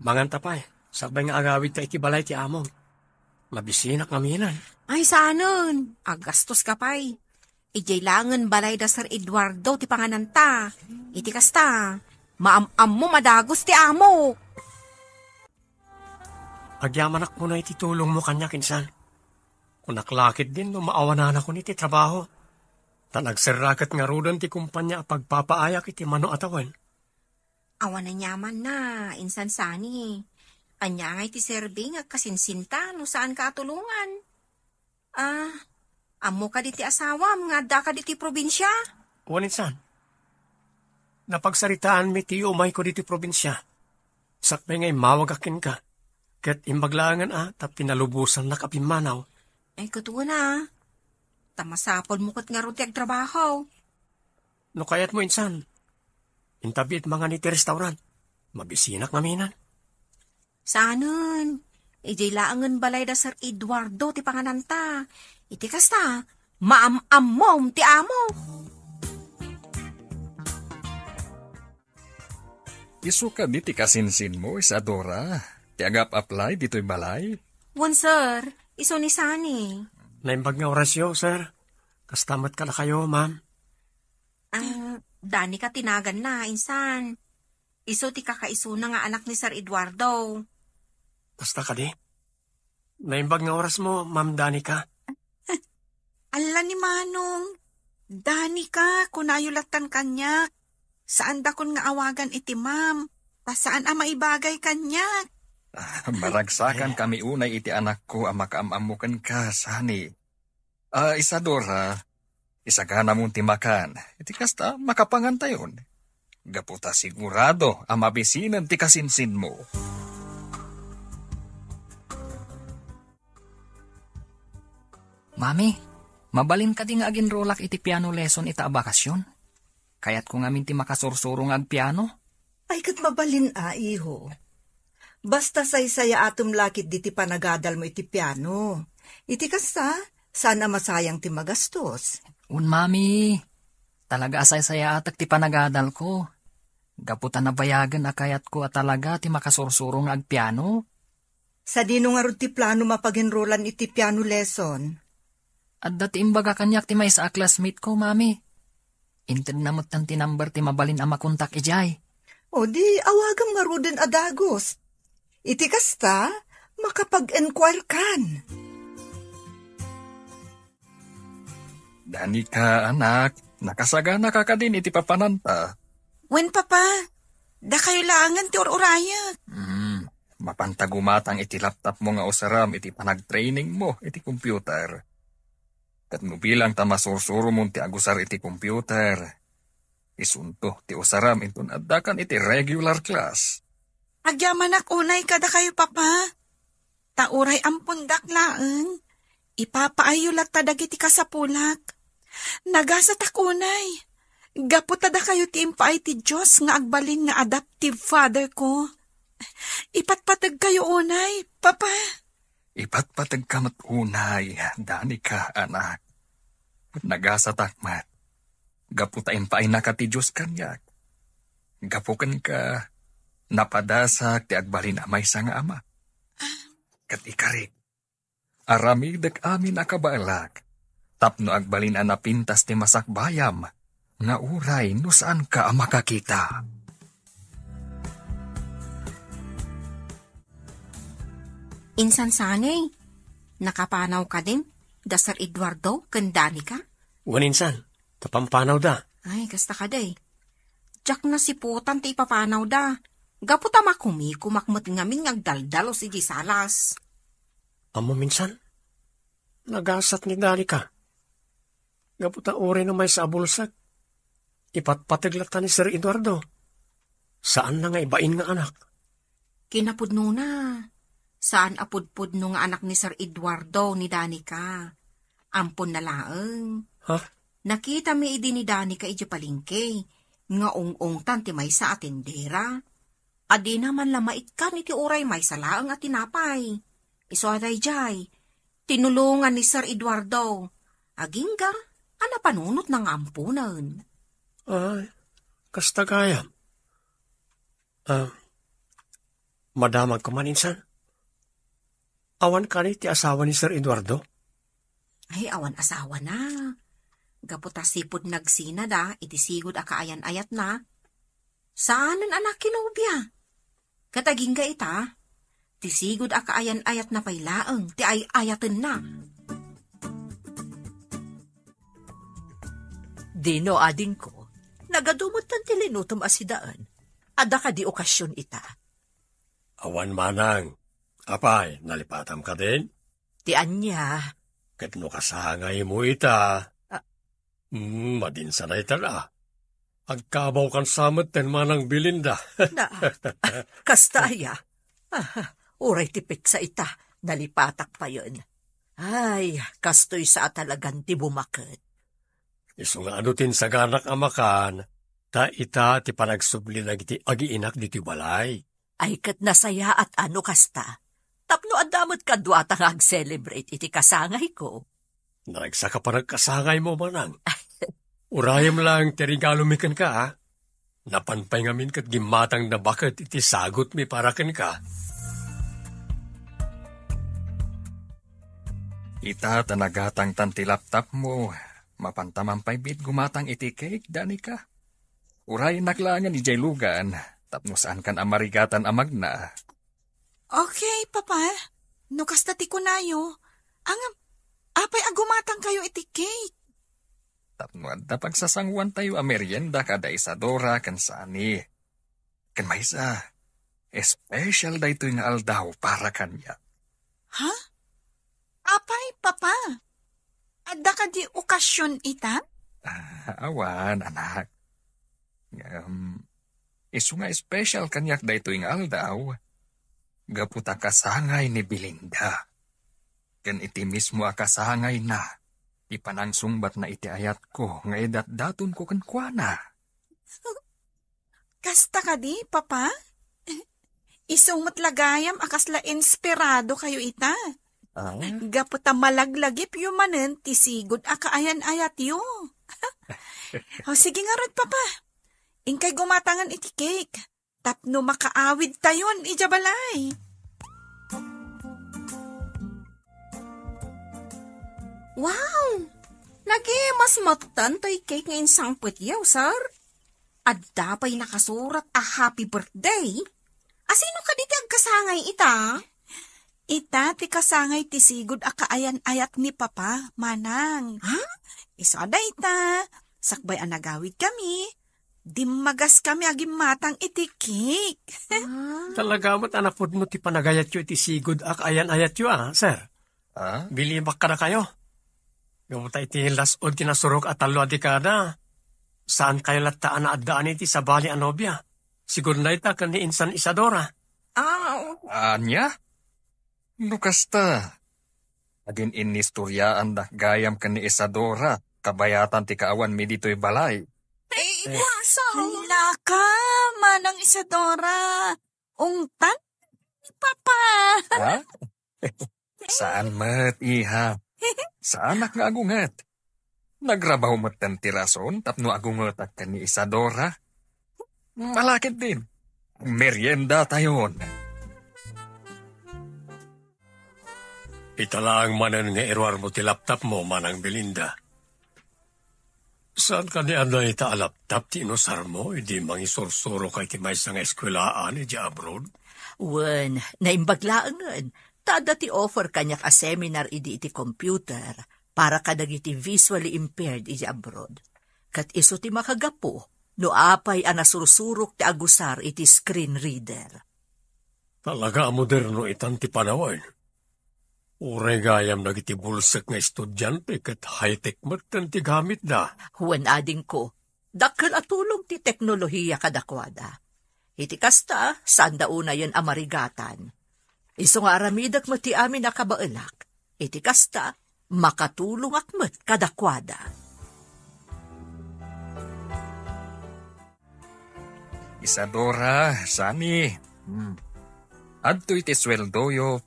manganta pay. Sakbay nga agawidka iti balay ti amom. Mabisinak ngaminen. Ay, saanen. Aggastoska pay. Idiay laengen balay da Sir Eduardo ti pangananta. Iti kasta, maam-ammom a dagus ti amok. Agyamanak unay iti tulongmo kaniak, insan. Kunak la ketdin no maawananakon iti trabaho. Ta nagserra ket ngaruden ti kumpania a pagpapaayak iti mano a tawen. Awan aniamanna, insan Sani. Ania ngay ti serbi nga agkasinsinta no saanka a tulongan? Ah, ammo kadi ti asawam nga addaka ditoy probinsia? Wen, insan. Napagsaritaanmi ti umayko ditoy probinsia. Sakbay nga immawagak kenka, ket imbag laengen a tapno nalubosannak a pimmanaw. Ay, ket wen a. Ta masapulmo ket ngarud ti agtrabaho. No kayatmo, insan, intabiit mangan iti restaurant. Mabisinak ngaminen. Saanen, idiay laengen balay da Sir Eduardo ti pangananta. Iti kasta, maam-ammom ti amo. Isu kadi ti kasinsinmo, Isadora, ti agap-apply ditoy balay? Wen, sir. Isu ni Sani. Naimbag nga orasyo, sir. Kasta met kadakayo, ma'am. Ah, Danica ti naganna, insan. Isu ti kakaisuna nga anak ni Sir Eduardo. Kasta kadi? Naimbag nga orasmo, Ma'am Danica. Alla ni Manong. Danica, kunayo lattan kaniak. Saandakon nga awagan iti ma'am. Ta saan a maibagay kaniak. Ah, maragsakan kami unay iti anakko a makaam-ammo kenka, Sani. Ah, Isadora, isaganamon ti makan. Iti kasta, makapangantayon. Gapu ta sigurado a mabisinen ti kasinsinmo. Mami, mabalin kadi nga aginrolak iti piano lesson ita a bakasyon? Kayatko ngamin ti makasursuro nga agpiano. Ay, ket mabalin a, iho. Basta saysayaatem la ketdi ti panagadalmo iti piano. Iti kasta, saan a masayang ti magastos. Un, Mami, talaga a saysayaatek ti panagadalko. Gapu ta nabayagen a kayatko a talaga ti makasursuro nga agpiano. Sadino ngarud ti planom a pag-enrolan iti piano lesson? Adda ti imbaga kaniak ti maysa a classmate ko, Mami. Intedna metten ti number ti mabalin a makontak idiay. O di, awagam ngaruden a dagus. Iti kasta, makapag-enquire kan. Danica, anak, nakasaganaka kadin iti papananta? Wen, Papa. Dakayo laengen ti ur-urayek. Hmm, mapanta gumatang iti laptopmo nga usaram iti panagtrainingmo iti computer. Ket no bilang ta masursuromon ti agusar iti computer, isunto ti usaram inton addakan iti regular class. Agyamanak unay kadakayo, Papa. Ta uray ampondak laeng, ipapaayyo latta dagiti kasapulak. Nagasatak unay. Gapu ta dakayo ti impaay ti Dios nga agbalin nga adoptive father ko. Ipatpategkayo unay, Papa. Ipatpategka met unay, Danica, anak. Nagasatak met. Gapu ta impaaynaka ti Dios kaniak. Gapu kenka, napadasak ti agbalin a maysa nga ama. Ket ikarik, Aramidek amin a kabaelak, tapno agbalin a napintas ti masakbayam, nga uray no saanka a makakita. Insan sani, nakapanaw kadin da Sir Eduardo ken Danica? Wen insan, ta pampanawda. Ay, kasta kadi. Diak nasiputan ti ipapanawda. Gapu ta makumikumak met ngamin nga agdaldalus idiay salas. Ammo minsan, nagasat ni Danica. Gapu ta uray no maysa a bulsek, ipatpateg latta ni Sir Eduardo. Saanna nga ibain nga anak. Kinapudnona, saan a pudpudno nga anak ni Sir Eduardo ni Danica. Amponna laeng. Ha? Nakitami idi ni Danica idiay palengke, nga ung-ungtan ti maysa a tendera. A dina man la maikkan iti uray maysa laeng a tinapay. Isu a daydiay, tinulongan ni Sir Eduardo. Agingga a napanunotna nga amponen. Ay, kasta gayam. Ah, madamagko man insan. Awan kadi ti asawa ni Sir Eduardo? Ay, awan asawana. Gapu ta sipud nagsinada iti sigud a kaayan-ayatna, saanen a nakinobia. Ket agingga ita, ti sigud a kaayan-ayatna pay laeng ti ay-ayatenna. Dino, adingko, nagadu metten ti linutom a sidaen. Adda kadi okasion ita? Awan manang. Apay, nalipatam kadin? Ti ania? Ket no kasangaymo ita. Ah. Hmm, madinsa dayta la. Agkabawkan sa metten manang Belinda. Na, ah, kasta aya? Ah, uray ti petsa ita, nalipatak payen. Ay, kastoy sa a talagan ti bumaket. Isu nga adu ti insaganak a makan, ta ita ti panagsubli dagiti agiinak ditoy balay. Ay, ket nasayaat a no kasta. Tapno adda met kaduata nga ag-celebrate iti kasangayko. Naragsak a panagkasangaymo, manang. Urayem lang ti regalomi kenka, a. Napan pay ngamin ket gimmatangda baket iti sagutmi para kenka. Ita ta nagatangtan ti laptopmo, mapantaman pay met gumatang iti cake, Danica. Urayennak laengen idiay lugan, tapno saankan a marigatan a magna. Okay, Papa. No kasta ti kunayo, ngem, apay a gumatangkayo iti cake? Tapno adda pagsasangoantayo a merienda kada Isadora ken Sunny. Ken maysa, espesyal daytoy nga aldaw para kaniak. Ha? Apay, Papa? Adda kadi okasion ita? Ah, awan, anak. Ngem, isu nga espesyal kaniak daytoy nga aldaw, gapu ta kasangay ni Belinda. Ken iti mismo a kasangayna, ipanangsungbatna iti ayatko nga idatdatonko kenkuana. Kasta kadi, Papa? Isu met la gayam a kasla inspiradokayo ita. Ah? Gapu ta malaglagipyo manen ti sigud a kaayan-ayatyo. O, sige ngarud, Papa. Inkay gumatangen iti cake tapno makaawidtayon idiay balay. Wow! Nagimas metten toy cake nga insangpetyo, sir. Adda pay nakasurat a happy birthday. Asino kadi ti agkasangay ita? Ita ti kasangay ti sigud a kaayan-ayat ni Papa, manang. Ha? Isu a dayta, sakbay a nagawidkami, dimmagas kami a gimmatang iti cake. Ah. Talaga met a napudno ti panagayatyo iti sigud a kaayan-ayatyo, a, sir. Ah? Bilibak kadakayo. Gapu ta iti las-ud ti nasurok a tallo a dekada, saankayo latta a naaddaan iti sabali a nobia. Sigurna ita ken ni Insan Isadora. Ah, oo. Ania? No kasta, agin-inistoryaandak gayam ken ni Isadora, kabayatan ti kaawanmi ditoy balay. Ay, Eh. Hala ka, Manang Isadora. Ungtan, Papa. Ha? Saan met, iha. Saanak nga agunget. Nagrabaw metten ti rason tapno agungetak ken ni Isadora. Malakit din. Merienda tayon. Ita laeng manen nga iruarmo ti laptopmo, Manang Belinda. Saan kadi a dayta a laptop ti inusarmo idi mangisursuroka iti maysa nga eskuelaan idiay abroad? Wen, naimbag laengen, ta adda ti offer kaniak a seminar idi iti computer para kadagiti visually impaired idiay abroad. Ket isu ti makagapu no apay a nasursurok ti agusar iti screen reader. Talaga a moderno itan ti panawen. Uray gayam dagiti bulsek nga estudiante ket high-tech metten ti gamitda. Wen, adingko, dakkel a tulong ti teknolohiya kadakuada. Iti kasta, saanda unayen a marigatan. Isu nga aramidek met ti amin a kabaelak. Iti kasta, makatulongak met kadakuada. Isadora, Sami, hmm. Adtoy ti sueldoyo